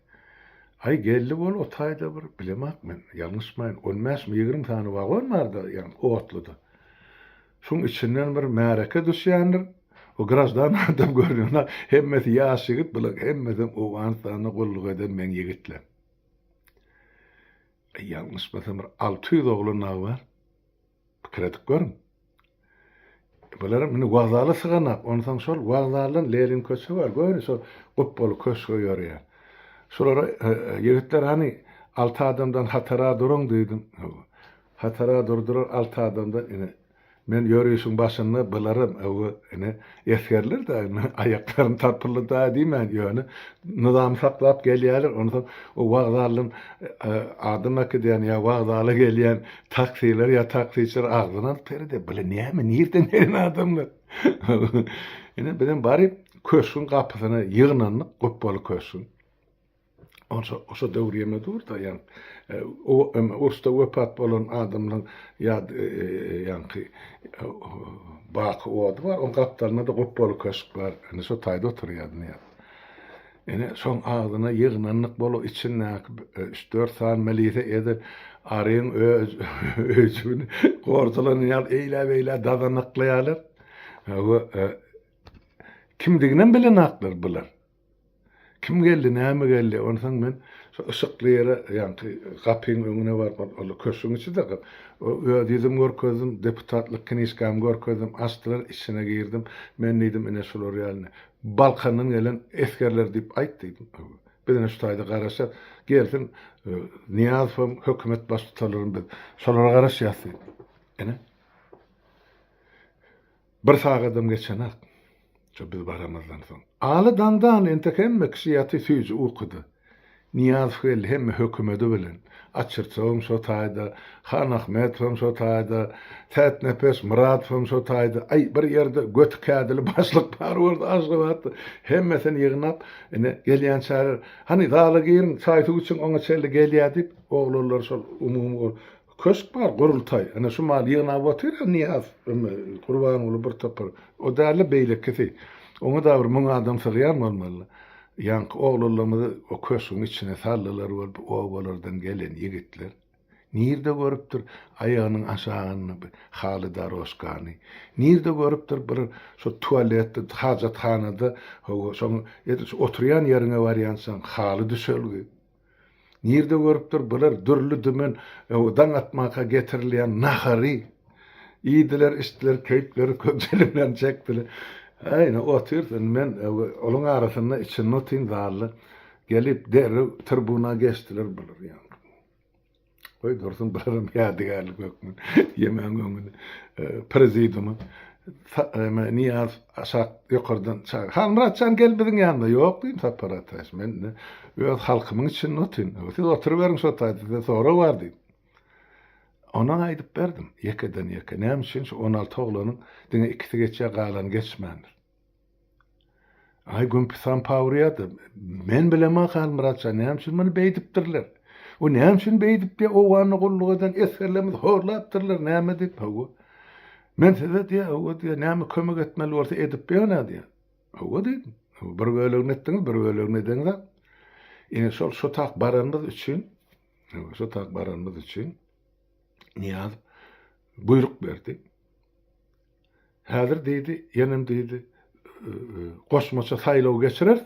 Aý, geldi bol o taýda bir, bilemok men, ýalňyşmaýyn, on bäşmi, 20 sany wagon bardy, ýaňky otluda. Şuň içinden bir märeke düşýändir. O graždan adam görünenok. Hemmesi ýaş ýigit, bulaň hemmesem Owganystanda gulluk eden meň ýigitlem. Eý, ýalňyşmasam bir 600 oglan dagy bar. Pikir edip görüň. Bularam indi wokzala syganak. Onsoň şol wokzaldan Lenin köçe bar, göni şol gupbaly köşge ýörýär. Şolara ýigitler hany alty adamdan hatara duruň diýdim. Hatara durdular alty adamdan ine men ýörişiň başynda bularam öwe ine esgerler da ine aýaklaryny tarpyldy da diýmän ýöne nyzamy saklap gelýärler onsoň o wokzaldan adam äkidýän ýa wokzala gelýän taksiler ýa taksiçiler agzyny alyp seredýär bular näme nirden gelen adamlar ine bizem baryp köşgüň gapysyna ýygnandyk gupbaly köşgüň Onça oşa döwür ýene dur-da, ýa o uruşda wepat bolan adamlaryň ýa ýaňky baky ody bar, oň gapdalynda-da gupbaly köşk bar. Ine şo taýda oturýardy ýa. Ine şoň agzyna ýygnandyk bolup içindäki üç-dört sany milise edil aryň öýjügini gorjalan ýaly eýlä-beýlä dazanaklaýarlar. Hawa, kimdiginem bilenaklar bular. Kim geldi, näme geldi? Onsoň men şo yşykly ýere, ýaňky gapyň öňüne baryp, ol köşgüň içi-de, öz ýüzümi görkezdim, deputatlyk knižkamy görkezdim, açdylar, içine girdim. Men diýdim, ine şular ýaly, Balkandan gelen esgerler diýip aýt diýdim. Biz ine şu taýda garaşýas. Gelsin, Nyýazowam, hökümet baştutanlaram biz şolara garaşýas diýdim. Ine. Bir sagadam geçenak, şo biz baramyzdan soň. Aly daňdan entek hemme kişi ýaty süýji ukuda. Nyýazow geldi hemme hökümedi bilen. Açyrçowam şo taýda, Han Ahmetowam şo taýda, Sätnepes Myradowam şo taýda. Aý, bir ýerde göti kädili başlyk bar bolsa Aşgabatda. Hemmesini ýygnap, ine, gelýänçäler, Hany, zala giriň, çaý-suw içiň, oňa çenli gelýä diýip, oglanlar şol umumy Köşk bar, gurultaý. Ine şu maly ýygnap otyr-a Nyýaz, Gurbanguly bir topar. O däl-de beýlekisi. Oňa-da bir müň adam sygýan bolmaly. Ýaňky oglanlarymyzy o köşgüň içine saldylar bolup obalardan gelen ýigitler. Nirde görüpdir aýagynyň aşagynda bir haly doroşkany. Nirde görüpdir bir şo tualetde, hajathanada, hawa, şoň edil şu oturýan ýeriňe barýançaň haly düşelgi. Nirde görüpdir bular dürli-dümen daň atmaka getirilýän nahary. Iýdiler, içdiler, keýpleri kökjelimden çekdiler. Aý, ine otyrys indi men olaň arasynda içinde otyryn zalda. Gelip derrew tribuna geçdiler bular ýaňky. Goý dursun bularam ýadygärlik hökmünde ýemäň öňünde prezidiuma Nyýaz aşak ýokardan çagyr. Halmyrat jan gel biziň ýanymyza. Ýok diýdim Sapar Ataýewiç men indi öz halkymyň içinde otyryn. Siz oturyberiň şo taýda size sorag bar diýdim. Ondan aýdyp berdim ýekeden ýeke. Näme üçin şu 16 oglanyň diňe ikisi geçýär galany geçmändir. Aý Gümpisan pawurýady. Men bilemok Halmyrat jan, näme üçin muny beýdipdirler? O näme üçin beýdip diýýär, Owganda gulluk eden esgerlerimizi horlapdyrlar, näme diýip, hawa. Men size diýýär, hawa diýýär, näme kömek etmeli bolsa edip berin-ä diýýär. Hawa diýdim. Bir bölegini etdiňiz, bir bölegini edeňizok. Ine şol şo tak baranymyz üçin, şo tak baranymyz üçin Nyýazow buýruk berdi. Häzir diýdi, ýenem diýdi, goşmaça saýlaw geçireris.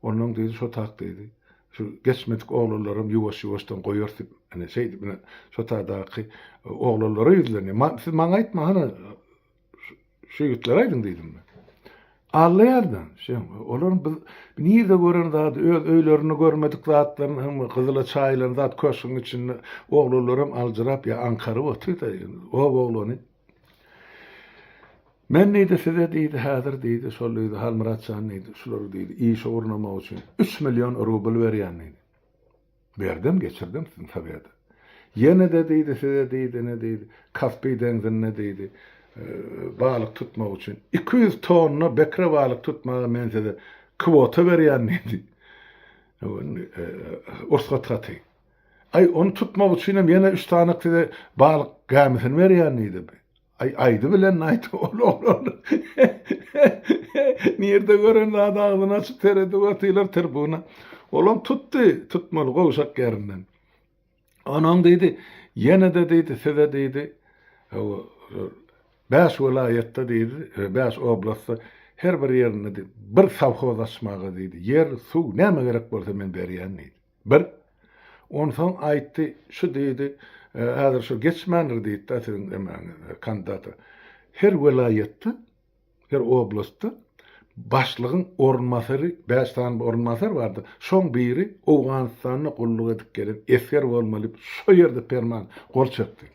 Onnoň diýdi, şo tak diýdi, şu geçmedik oglanlaram ýuwaş-ýuwaşdan goýarys diýip, ine şeýdip, ine şo tadaky oglanlara ýüzlendi. Siz maňa aýtmaň, hany şu ýigitlere aýdyň diýdim men. Allaýardan, şeň, olar biz nirde gören zady, öz öýlerinde görmedik zatlaryny hem gyzyla çaýylan zat köşgüň içinde oglanlaram aljyrap ýa aňkaryp otyr-da, oba oglany. Men diýdi, size diýdi, häzir diýdi, şol diýdi, Halmyrat jan diýdi, şulary diýdi, işe gurnamak üçin üç million rubl berýän diýdi. Berdim, geçirdim siziň sowete. Ýene-de diýdi, size diýdi, ine diýdi, Kaspi deňzinde diýdi, balyk tutmak üçin 200 tonna bekre balyk tutmaga men size kwota berýän diýdi. Rugsat haty. Aý, ony tutmak üçinem ýene üç sany size balyk gämisini berýän diýdi. Aý, aýdy bilen aýdy ol oglan. Nirde gören zady agzyny açyp seredip otyrlar tribuna. Olam tutdy, tutmaly gowşak ýerinden. Onuň diýdi, ýene-de diýdi, size diýdi, bäş welaýatda diýdi, bäş oblastda her bir ýerinde diýdi, bir sowhoz açmaga diýdi, ýer, suw, näme gerek bolsa men berýän diýdi. Bir. Onsoň aýtdy, şu diýdi, häzir şu geçmändir diýdi-de siziň emäňiz, kandidata. Her welaýatda, her oblastda başlygyň orunbasary, bäş sany orunbasar bardy, şoň biri Owganystanda gulluk edip gelen esger bolmaly diýip, şo ýerde perman gol çekdi.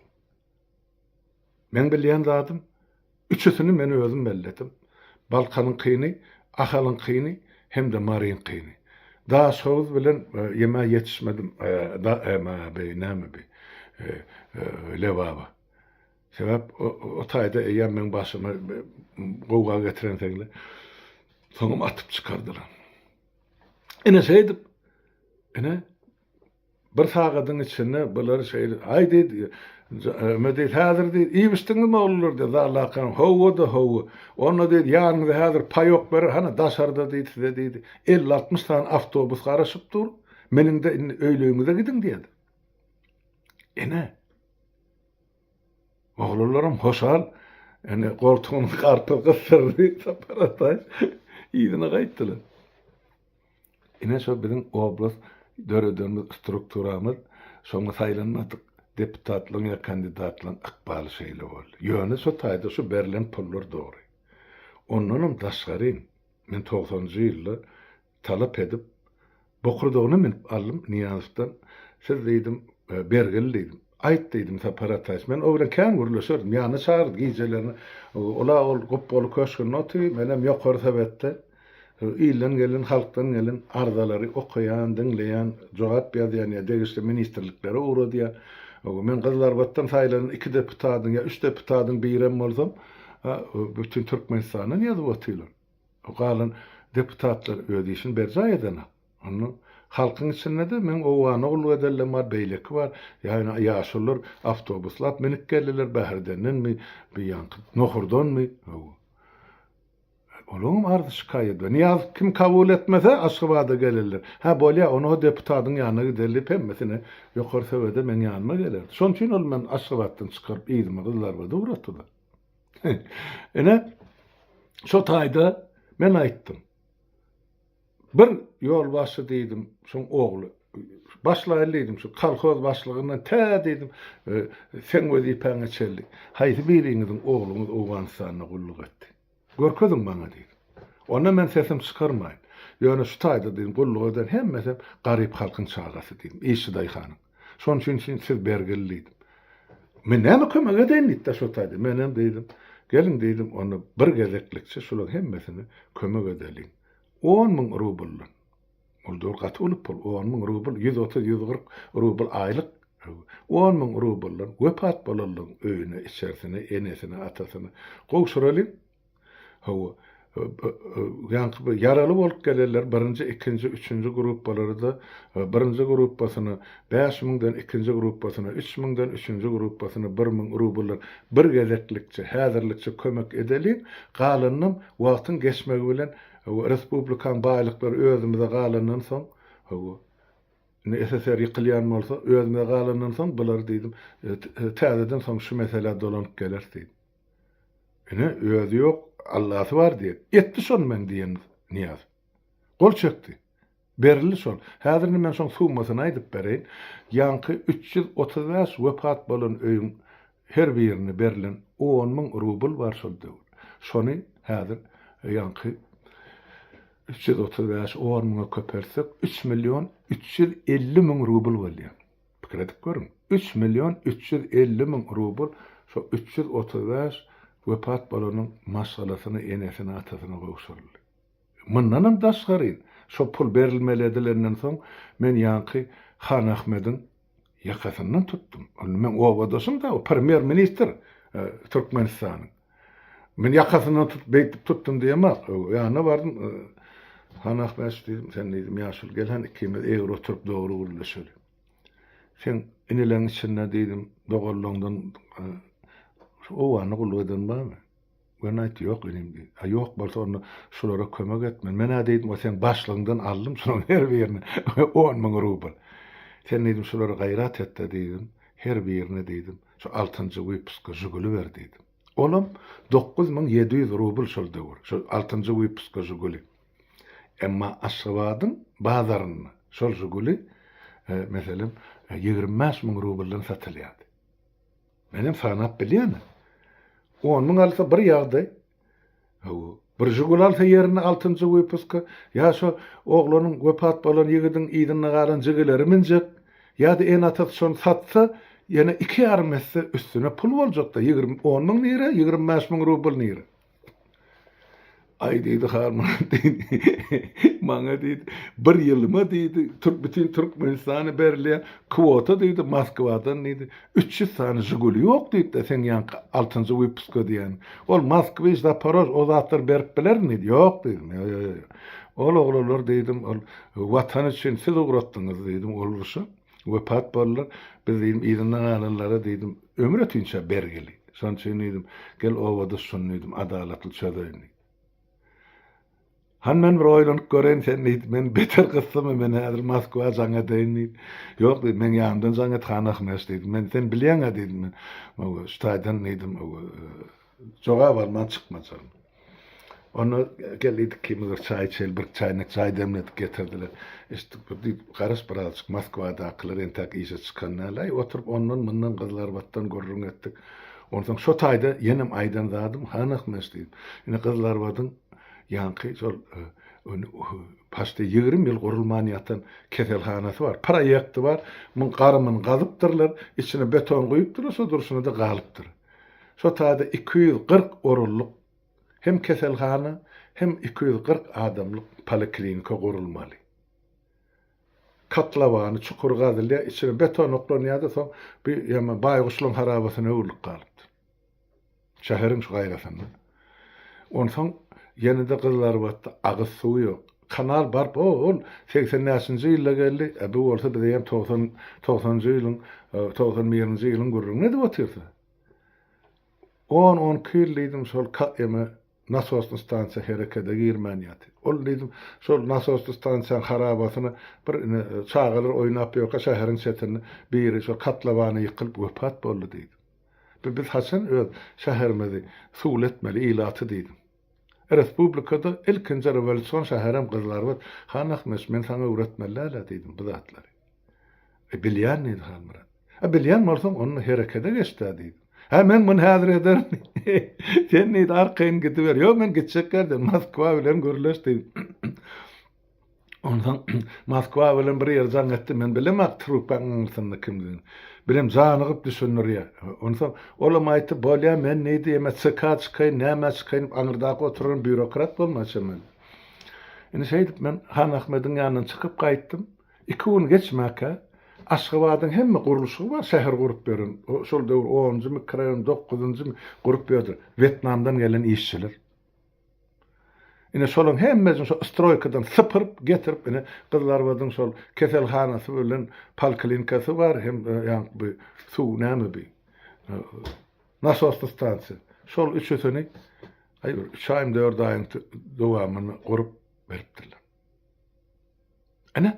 Meň bilýän zadym, üçüsini men özüm belledim. Balkanyňkyny, Ahalyňkyny hem-de Maryňkyny. Daşhowuz bilen ýemä ýetişmedim, bi näme bi, Lebaba. Sebäp o taýda eýýäm meň başyma gowga getirenseňler, soňam atyp çykardylar. Ine şeýdip, ine, Bir sagadyň içinde bular şeýle, aý diýdi, Öme diýdi, häzir diýdi, iýip-içdiňizmi oglanlar diýdi, Zallakaň, hawa-da, hawa. Onda diýdi, ýanyňyza häzir paýok berer, hany daşarda diýdi, size diýdi, elli-altmyş sany awtobus garaşyp dur, meniň-de indi öýleýiňize gidiň diýdi. Ine, Oglanlaram hoşal. Ene goltugyny garpyz gysdyrdy Sapar Ataýew. Yzyna gaýtdylar. Ine şo biziň oblast döredenimiz strukturamyz şoňa saýlanmadyk deputatlaryň ýa kandidatlaryň ykbaly şeýle boldy. Ýöne şo taýda şu berlen pullar dogry. Ondanam daşgary men togsanjy ýylda talap edip, bokurdagyna münüp aldym Nyýazowdan, Siz diýdim, bergili diýdim. Aýt diýdim, Sapar Ataýewiç, men o bilen kän gürleşerdim, ýanyna çagyrdy gijelerine. Ol-a ol Gupbaly köşgünde otyr, menem Ýokary Sowetde. Ilden gelen, halkdan gelen arzalary okaýan, diňleýän, jogap ýazýan ýa degişli ministrliklere ugradýan. Men Gyzylarbatdan saýlanan iki deputadyň ýa üç deputadyň birem bolsam, bütin Türkmenistandan ýazyp otyrlar. Galan deputatlar öz işini berjaý edenok. Onda halkyň içinde-de meň Owgana gulluk edenlem bar, beýleki bar. Ýagny ýaşulular awtobuslap münüp geldiler Bäherdendenmi, bir ýaňky Nohurdanmy. Hawa. Olaňam arzy-şikaýady bar. Nyýazow kim kabul etmese Aşgabada gelerler. Hä, bolýa, onda o deputadyň ýanyna gideli diýip hemmesini ýokary sowede meň ýanyma gelerdi. Şonuň üçin ol meni Aşgabatdan çykaryp yzyma Gyzylarbada ugratdylar. Ine, şo taýda men aýtdym. Bir ýolbaşçy diýdim, şoň ogly. Başlaýly diýdim, şu kolhoz başlygyndan tä diýdim, e, seň wezipäňe çenli. Haýsy biriňiziň ogluňyz Owganystanda gulluk etdi? Görkeziň maňa diýdim. Onda men sesim çykarmaýyn. Ýöne şu taýda diýdim, gulluk eden hemmesem garyp halkyň çagasy diýdim, işçi daýhanyň. Şonuň üçin üçin siz bergili diýdim. Men näme kömek edeýin diýdi-de şo taýda. Menem diýdim, geliň diýdim, onda bir gezeklikçe şularyň hemmesine kömek edeliň. 10 000 rubldan. Ol döwür gaty uly pul, 10 000 rubl, 130, 140 rubl aýlyk. 10 000 rubldan wepat bolanlaryň öýüne, içerisine, enesine, atasyna gowşuralyň. Hawa, ýaňky bir ýaraly bolup gelenler birinji, ikinji, üçünji gruppalarda birinji gruppasyna bäş müňden, ikinji gruppasyna üç müňden, üçünji gruppasyna bir müň rubldan bir gezeklikçe, häzirlikçe kömek edeliň. Galanynam wagtyň geçmegi bilen Hawa, respublikaň baýlyklary özümize galandan soň, hawa, indi SSR ýykylýan bolsa, özümize galandan soň bulary diýdim, täzeden soň şu meselä dolanyp geleris diýdim. Ine, özi ýok, Allasy bar diýen. Etdi şony meň diýen Nyýaz. Gol çekdi. Berildi şol. Häzir indi men şoň summasyny aýdyp bereýin. Ýaňky 335 wepat bolan öýüň her birine berlen 10 000 rubl bar şol döwür. Şony häzir ýaňky 335 on müňe köpeltsek, üç million 350 000 rubl bolýar. Pikir edip görüň. Üç million 350 000 rubl şo 335 wepat bolanyň maşgalasyna, enesine, atasyna gowşuryldy. Mundanam daşgary, şo pul berilmeli edilenden soň, men ýaňky Han Ahmediň ýakasyndan tutdum. Ol meň obadaşym-da, o premýer-ministr Türkmenistanyň. Men ýakasyndan tutup, beýdip tutdum diýemok. Ýanyna bardym, Han Ahmet diýdim, sen diýdim, ýaşuly gel han ikimiz egri oturyp dogry gürleşeli. Seň inileň içinde diýdim, doganlaňdan şu Owganda gulluk eden barmy? Göni aýtdy, ýok inim diýdi. A ýok bolsa onda şulara kömek et. Men men-ä diýdim, o seň başlygyňdan aldym şularyň her birine on müň rubl. Sen diýdim, şulara gaýrat et-de diýdim, her birine diýdim, şu altynjy wypuska Žiguli ber diýdim. Olam 9700 rubl şol döwür, şol altynjy wypuska Žiguli. Emma Aşgabadyň bazarynda şol Žiguli, meselem, 25 müň rubldan satylýardy. Menem sanap bilýän. On müň alsa bir ýagdaý. Hawa. Bir Žigul alsa ýerine altynjy wypuska, ýa şo oglanyň wepat bolan ýigidiň yzynda galan jigileri münjek, ýa-da ene-atasy şony satsa, ýene iki ýarym esse üstüne pul boljak-da, 20, on müň nire, 25 müň rubl nire. Aý diýdi Halmyrat diýdi. Maňa diýdi, bir ýylyma diýdi, türk bütin Türkmenistana berilýän kwota diýdi, Moskwadan diýdi, 300 sany Žiguli ýok diýdi-de, seň ýaňky altynjy wypuska diýýän. Ol Moskwiç, Zaporož o zatlar berip bilerin diýdi. Ýok diýdim. Ýok, ýok, ýok. Ol oglanlar diýdim, ol Watan üçin siz ugratdyňyz diýdim, ol urşa wepat boldular. Biz diýdim, yzynda galanlara diýdim, ömür ötünçä bergili. Şonuň üçin diýdim, gel obadaş şuny diýdim, adalatly çözeýin diýdim. Han men bir oýlanyp göreýin sen diýdi, men beter gysdymy, men häzir Moskwa jaň edeýin diýdi. Ýok diýdim, meň ýanymdan jaň et Han Ahmeş diýdim. Men sen bilýäň-ä diýdim men. Şu taýdan diýdim, e, Jogap alman çykmajagyny. Onda geldik ikimiz bir çaý içeli, bir çaýnek çaý demledik getirdiler. Içdik bir diýip, garaş birazjyk Moskwadakylar entäk işe çykan däl-aý, oturyp ondan-mundan Gyzylarbatdan gürrüň etdik. Onsoň şo taýda ýenem aýdan zadym, Han Ahmeş diýdim, ine Gyzylarbadyň ýaňky şol paçti 20 ýyl gurulman ýatan keselhanasy bar, proýekti bar, muň garymyny gazypdyrlar, içine beton guýupdyrlar, şo durşuna-da galypdyr. Şo taýda 240 orunlyk hem keselhana, hem 240 adamlyk poliklinika gurulmaly. Kotlowany, çukur gazylýar, içine beton oklanýar-da, soň bu ýa baýguşlaryň harabasyna öwrülip galypdyr. Şäheriň şu gaýrasynda. Onsoň ýene-de Gyzylarbatda agyz suwy ýok. Kanal baryp, o-ol 80 näçinji ýylda geldi, e, bu bolsa bize hem 90, togsanjy ýylyň, 91-nji ýylyň gürrüňini edip otyrsa. On-on iki ýyl diýdim, şol eme Nasosny stansiýa herekede girmän ýaty. Ol diýdim, şol nasosny stansiýanyň harabasyna bir ine çagalar oýnap ýörkä şäheriň çetinde biri şol kotlowany ýykylyp wepat boldy diýdim. Bi biz haçan öz şäherimizi suwly etmeli ilaty diýdim. Respublikada ilkinji rewolýusion şäherem Gyzylarbat. Han Ahmedowiç men saňa öwretmeli däl-ä diýdim bu zatlary. E, bilýän diýdi Halmyrat. E, bilýän bolsaň, onda herekede geç-dä diýdim. Hä, men muny häzir ederin. Sen diýdi, arkaýyn gidiber. Ýok, men gitjek ýerden Moskwa bilen gürleş diýdim. Onsoň Moskwa bilen bir ýer jaň etdi. Men bilemok trubkaň aňyrsynda kimdigini. Birem janygyp düşündirýär. Onsoň olam aýtdy, bolýa, men diýdi, eme ÇK çykaýyn, nämä çykaýyn, aňyrdaky oturan býurokrat bolma çemeli. Indi şeýdip men Han Ahmediň ýanyndan çykyp gaýtdym. Iki gün geçmäkä, Aşgabadyň hemme gurluşygy bar, şäher gurup ýören, şol döwür onunjy mikroraýon, dokuzynjy gurup ýördi, Wetnamdan gelen işçiler. Ine şolaryň hemmesini şo stroýkadan sypyryp getirip, ine Gyzylarbadyň şol keselhanasy bilen polklinikasy bar, hem ýaňky bu suw näme bi, nasosny stansiýa. Şol üçüsini aý bir üç aýmy, dört aýyň dowamynda gurup beripdirler. Ine,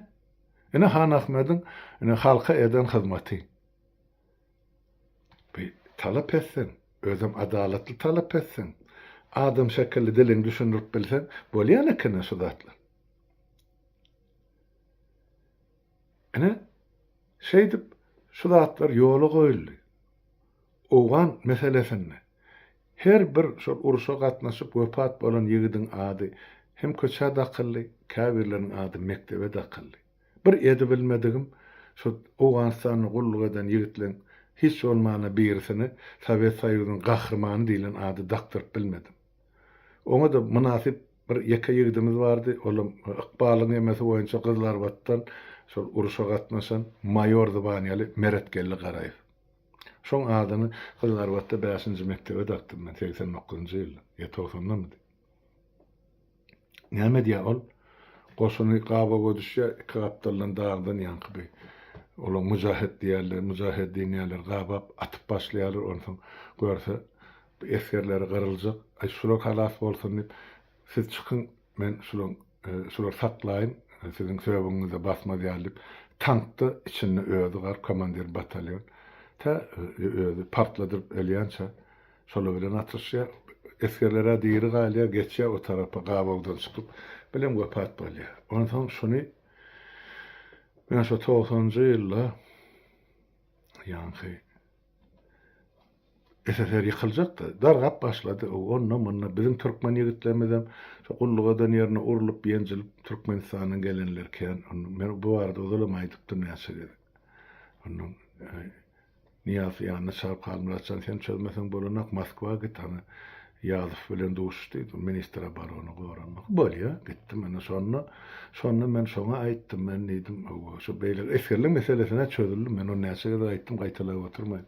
ine Han Ahmediň ine halka eden hyzmaty. Bir talap etseň, özem adalatly talap etseň, adam şekilli diliňi düşündirip bilseň, bolýan eken-ä şu zatlar. Ine, şeýdip şu zatlar ýola goýuldy. Owgan meselesinde her bir şol urşa gatnaşyp wepat bolan ýigidiň ady hem köçä dakyldy, käbirleriniň ady mekdebe dakyldy. Bir edibilmedigim şu Owganystanda gulluk eden ýigitleň hiç bolmanda birisine Sowet Soýuzynyň Gahrymany diýlen ady dakdyryp bilmedim. Oňa-da mynasyp bir ýeke ýigidimiz bardy, olam ykbalyň emesi boýunça Gyzylarbatdan şol urşa gatnaşan maýor zwaniýaly Meretgeldi Garaýew. Şoň adyny Gyzylarbatda bäşinji mekdebe dakdym men 89-njy ýylda, ýa togsandamydy. Näme edýär ol? Goşuny gabawa düşýär, iki gapdaldan dagdan ýaňky bi olaň mujahet diýýärler, mujaheddin diýýärler, gabap atyp başlaýarlar, onsoň görse bu esgerleri gyryljak, aý şular halas bolsun diýip, siz çykyň, men şulaň şulary saklaýyn, siziň söbügiňize basmaz ýaly diýip, tankda içinde özi gar, komandir batalýon, tä özi partladyryp ölýänçä şolar bilen atyşýar. Esgerler-ä diri galýar, geçýär o tarapa gabawdan çykyp, bilen wepat bolýar. Onsoň şuny men şo togsanjy ýylda ýaňky SSR ýykyljakdy. Dargap başlady. Onda-munda biziň türkmen ýigitlerimizem şo gulluk eden ýerine urlup, ýenjilip Türkmenistandan gelenler kän. Men bu barada ozalam aýdypdym näçe gezek. Ondan Nyýazow ýanyna çagyryp Halmyrat jan sen çözmeseň bolanok Moskwa git hany Ýazow bilen duş diýdi. Ministr oborony goranmak. Bolýa gitdim ine şonda şonda men şoňa aýtdym men diýdim şu beýle esgerlik meselesine çözüldi men ony näçe gezek aýtdym gaýtalap oturmaýyn.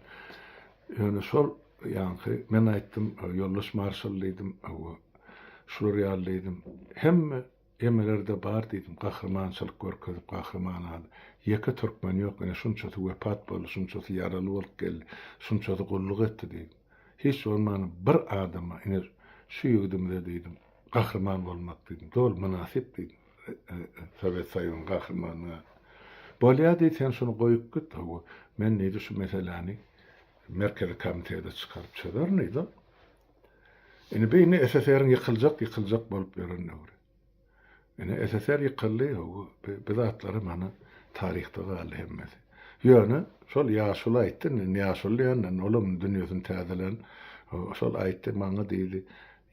Ýöne şol ýaňky men aýtdym, ýoldaş marşal diýdim, hawa, şular ýaly diýdim. Hemme emelerde bar diýdim, gahrymançylyk görkezip gahryman ady. Ýeke türkmen ýok, ine şunçasy wepat boldy, şunçasy ýaraly bolup geldi, şunçasy gulluk etdi diýdim. Hiç bolmanda bir adama, ine şu ýigidimize diýdim, gahryman bolmak diýdim, doly mynasyp diýdim. Sowet Soýuzynyň gahrymanyna. Bolýa diýdi, sen şuny goýup git, hawa, men diýdi şu meseläni Merkezi komitete çykaryp çözerin diýdi. Indi bu indi SSR-iň ýykyljak, ýykyljak bolup ýören döwri. Ine SSR ýykyldy, hawa, bu zatlar mana taryhda galdy hemmesi. Ýöne şol ýaşuly aýtdy, indi ýaşuly diýenden olam dünýesini täzelän, şol aýtdy maňa diýdi,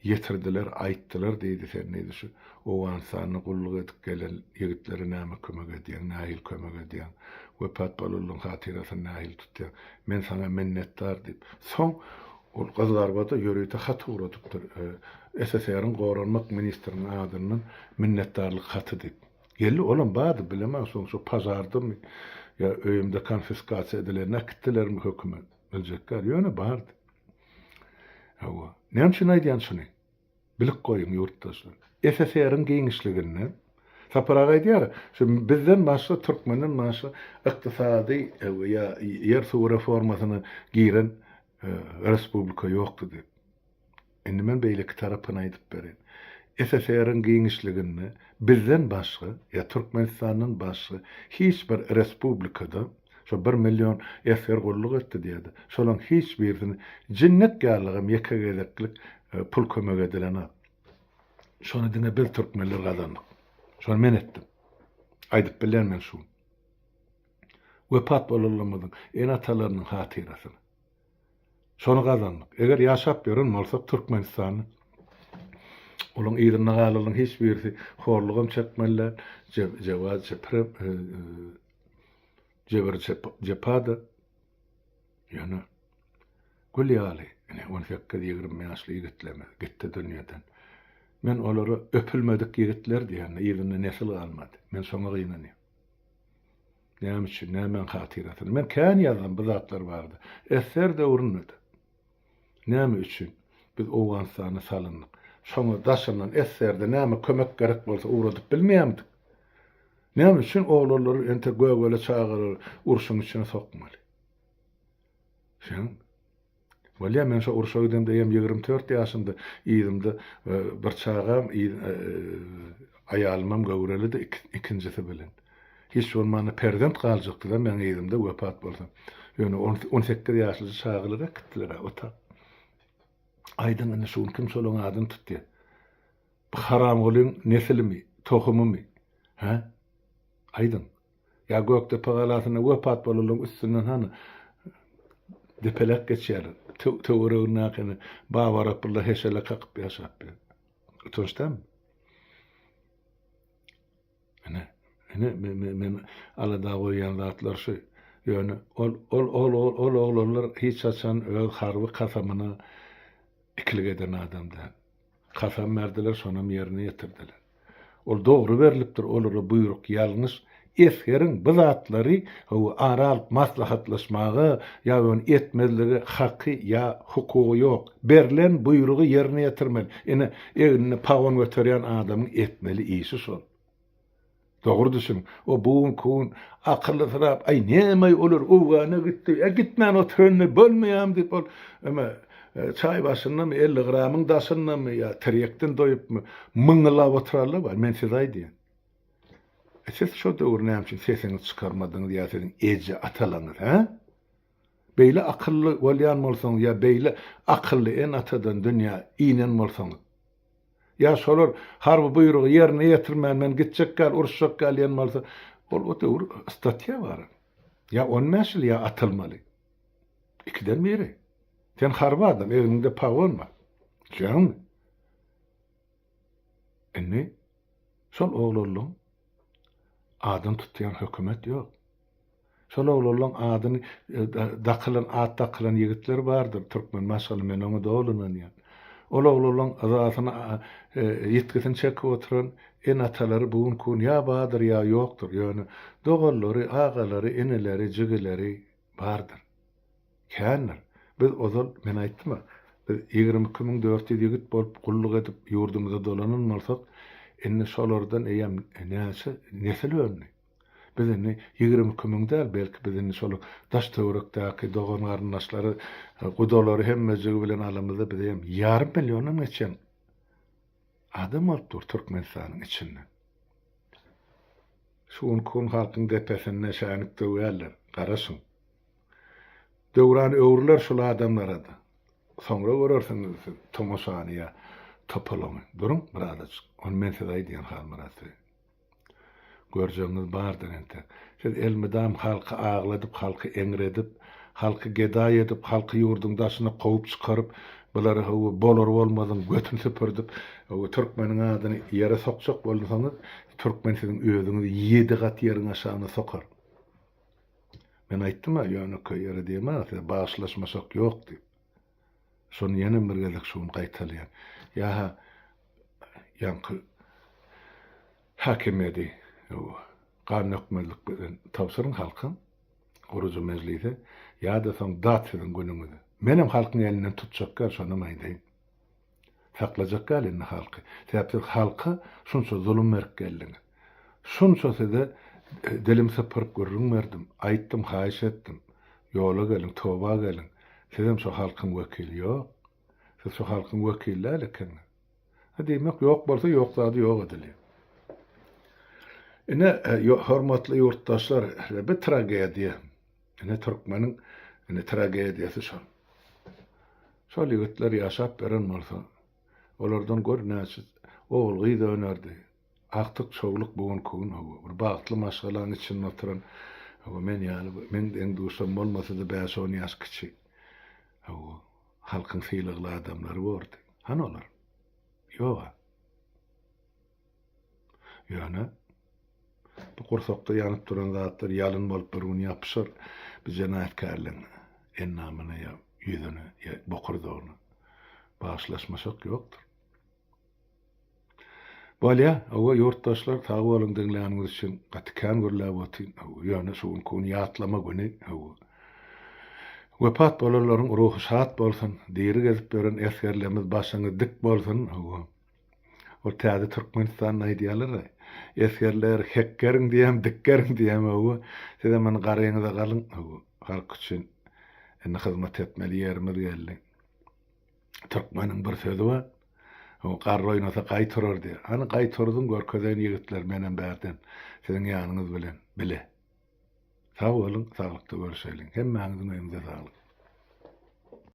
ýetirdiler, aýtdylar diýdi, sen diýdi şu Owganystanda gulluk edip gelen ýigitlere näme kömek edýäň, nähili kömek edýäň, wepat bolanlaryň hatyrasyny nähili tutýaň, men saňa minnetdar diýip. Soň Ol Gyzgarbada ýörite hat ugradypdyr, SSR-iň goranmak ministriniň adyndan minnetdarlyk haty diýip. Geldi, olam bardy, bilemok, soň şo pažardamy ýa öýümde konfiskasiýa edilende äkitdilermi hökümet, biljek däl, ýöne bardy. Hawa. Näme üçin aýdýan şuny? Bilip goýuň, ýurtdaşlar. SSR-iň giňişliginde, Sapar aga aýdýar, şu bizden başga, türkmenden başga ykdysady ýa ýer-suw reformasyna giren respublika ýokdy diýip. Indi men beýleki tarapyny aýdyp bereýin. SSR-iň giňişliginde bizden başga, ýa Türkmenistandan başga hiç bir respublikada, şo bir million esger gulluk etdi diýýärdi, şolaň hiç birisine jinnek ýalygam ýeke gezeklik pul kömek edilenok. Şony diňe biz türkmenler gazandyk. Şony men etdim. Aýdyp bilýän men şu gün. Wepat bolanlarymyzyň ene-atalarynyň hatyrasyna. Şony gazandyk. Eger ýaşap ýören bolsak Türkmenistanda olaň yzynda galanlaryň hiç birisi horlugam çekmeli däl, jeba çepirem, jebir jepa-da. Ýöne gül ýaly, ine, on sekiz-ýigrimi ýaşly ýigitlerimiz gitdi dünýeden. Men olara öpülmedik ýigitler diýende yzynda nesil galmady. Men şoňa gynanýan. Näme üçin, nämäň hatyrasyna? Men kän ýazdym bu zatlar barada. SSR döwründe-de. Näme üçin biz Owganystana salyndyk? Şoňa daşyndan SSR-de näme kömek gerek bolsa ugradyp bilmeýärmidik? Näme üçin oglanlary entek gögele çagalary urşuň içine sokmaly? Şeň Bolýa men şo urşa gidemde eýýäm 24 ýaşymda yzymda bir çagam aýalymam göwrelidi ikinjisi bilen. Hiç bolmanda perzent galjakdyda meň yzymda wepat bolsam. Ýöne 18 ýaşlyja çagalary äkitdiler ota. Aýdyň indi şu gün kim şolaň adyny tutýar? Bu haramgulyň nesilimi, tohumymy? Hä? Aýdyň. Ýa Gökdepe galasynda wepat bolanlaryň üstünden hany depeläp geçýärler. Töweregindäkini Babarapylla heşelle kakyp ýaşap ýör. Utanç dälmi? Ine, ine men alada goýýan zatlar şu. Ýöne ol ol ol ol oglanlar hiç haçan öz harby kasamyna ikilik eden adam däl. Kasam berdiler, şonam ýerine ýetirdiler. Ol dogry berlipdir, olara buýruk ýalňyş. Esgeriň bu zatlary hawa ara alyp maslahatlaşmaga ýa ony etmezlige haky ýa hukugy ýok. Berlen buýrugy ýerine ýetirmeli. Ine, egninde pagon göterýän adamyň etmeli işi şol. Dogry düşün. O bu günki gün akyllysyrap, aý näme-aý olar Owgana gitdi, e gitmän oturanda bolmaýam diýip ol eme çaý başyndamy, 50 gramyň daşyndamy ýa tirýekden doýupmy myňňylap oturanlar bar, men size aýdýan. E siz şo döwür näme üçin sesiňizi çykarmadyňyz ýa siziň eje atalaňyz, hä? Beýle akylly bolýan bolsaňyz ýa beýle akylly ene-atadan dünýä inen bolsaňyz. Ýa şolar harby buýrugy ýerine ýetirmän men gitjek gal, uruşjak gal diýen bolsa, ol o döwür statýa bar. Ýa 15 ýyl ýa atylmaly. Ikiden biri. Sen harby adam, egniňde pagon bar. Düşýäňmi? Indi şol oglanlaryň adyny tutýan hökümet ýok. Şol oglanlaň adyny dakylan at dakylan ýigitler bardyr türkmen maşgala men oňa doly ynanýan. Ol oglanlaň yzasyny ýitgisini çekip oturan ene-atalary bu günki gün ýa bardyr ýa ýokdur ýöne doganlary, agalary, inileri, jigileri bardyr. Kändir. Biz ozal men aýtdym-a biz 22400 ýigit bolup gulluk edip ýurdumyza dolanan bolsak indi şolardan eýýäm näçe nesil öndi. Biz indi 22 müň däl, belki biz indi şol daş-töwerekdäki dogan-garyndaşlary, gudalary hemmejigi bilen alamyzda biz hem ýarym milliondan geçen adam bolup dur Türkmenistanyň içinde. Şu günki gün halkyň depesinde şänik döwýärler. Garaşyň. Döwran öwrüler şul adamlara-da. Soňra görersiňiz siz tomaşany ýa topalaňy. Duruň birazajyk. Ony men size aýdýan Halmyrat beý. Görjegiňiz bardyr entek. Siz elmydam halky agladyp, halky eňredip, halky gedaý edip, halky ýurduň daşyna kowup çykaryp, bulary hawa bolar-bolmazyň götüni süpürdip, hawa türkmeniň adyny ýere sokjak bolsaňyz, türkmen siziň özüňizi ýedi gat ýeriň aşagyna sokar. Men aýtdym-a, ýönekeý ýere diýemä, size bagyşlaşmaşak ýok diýip. Şony ýenem bir gezek şu gün gaýtalaýan. Ýa-ha ýaňky häkimiýeti gan dökmezlik bilen tabşyryň halka, gurujy mejlise, ýa-da soň dat siziň günüňize. Menem halkyň elinden tutjak däl, şonam aýdaýyn. Saklajak däl indi halky. Sebäp siz halka şunça zulum berip geldiňiz. Şunça size dilim sypyryp gürrüň berdim, aýtdym, haýyş etdim. Ýola geliň, toba geliň. Sizem şo halkyň wekili. Ýok. Siz şo halkyň wekili däl ekeniňiz. Ha diýmek ýok bolsa ýok zady ýok edilýär. Ine, hormatly ýurtdaşlar, bu tragediýa. Ine türkmeniň ine tragediýasy şol. Şol ýigitler ýaşap beren bolsa, olardan gör näçe ogul-gyz önerdi. Agtyk çowluk bu günki gün hawa, bir bagtly maşgalaň içinde oturan, hawa, men ýaly, meň deň-duşam bolmasa-da bäş-on ýaş kiçi, hawa, halkyň sylagly adamlary bordy. Hany olar? Ýog-a. Ýöne bu gursakda ýanyp duran zatlar ýalyn bolup bir gün ýapyşar bu jenaýatkärleň endamyna ýa ýüzüne ýa bokurdagyna. Bagyşlaşmaşak ýokdur. Bolýa, hawa ýurtdaşlar sag boluň diňläniňiz üçin gaty kän gürläp otyryn, hawa ýöne şu günki gün ýatlama güni, hawa. Wepat bolanlaryň ruhy şat bolsun, diri gezip ýören esgerlerimiz başyňyz dik bolsun, hawa. Ol täze Türkmenistanda aýdýarlar-a, Esgerler, hekgeriň diýýän, dikgeriň diýýän, hawa, sizem indi garyňyza galyň, hawa, halk üçin indi hyzmat etmeli ýerimiz geldi. Türkmeniň bir sözi bar, hawa, garry oýnasa gaý turar diýýär. Hany gaý turzuň, görkezeýin ýigitler, menem bärden siziň ýanyňyz bilen bile. Sag boluň, saglykda görüşeliň. Hemmäňiziň öýüňize saglyk.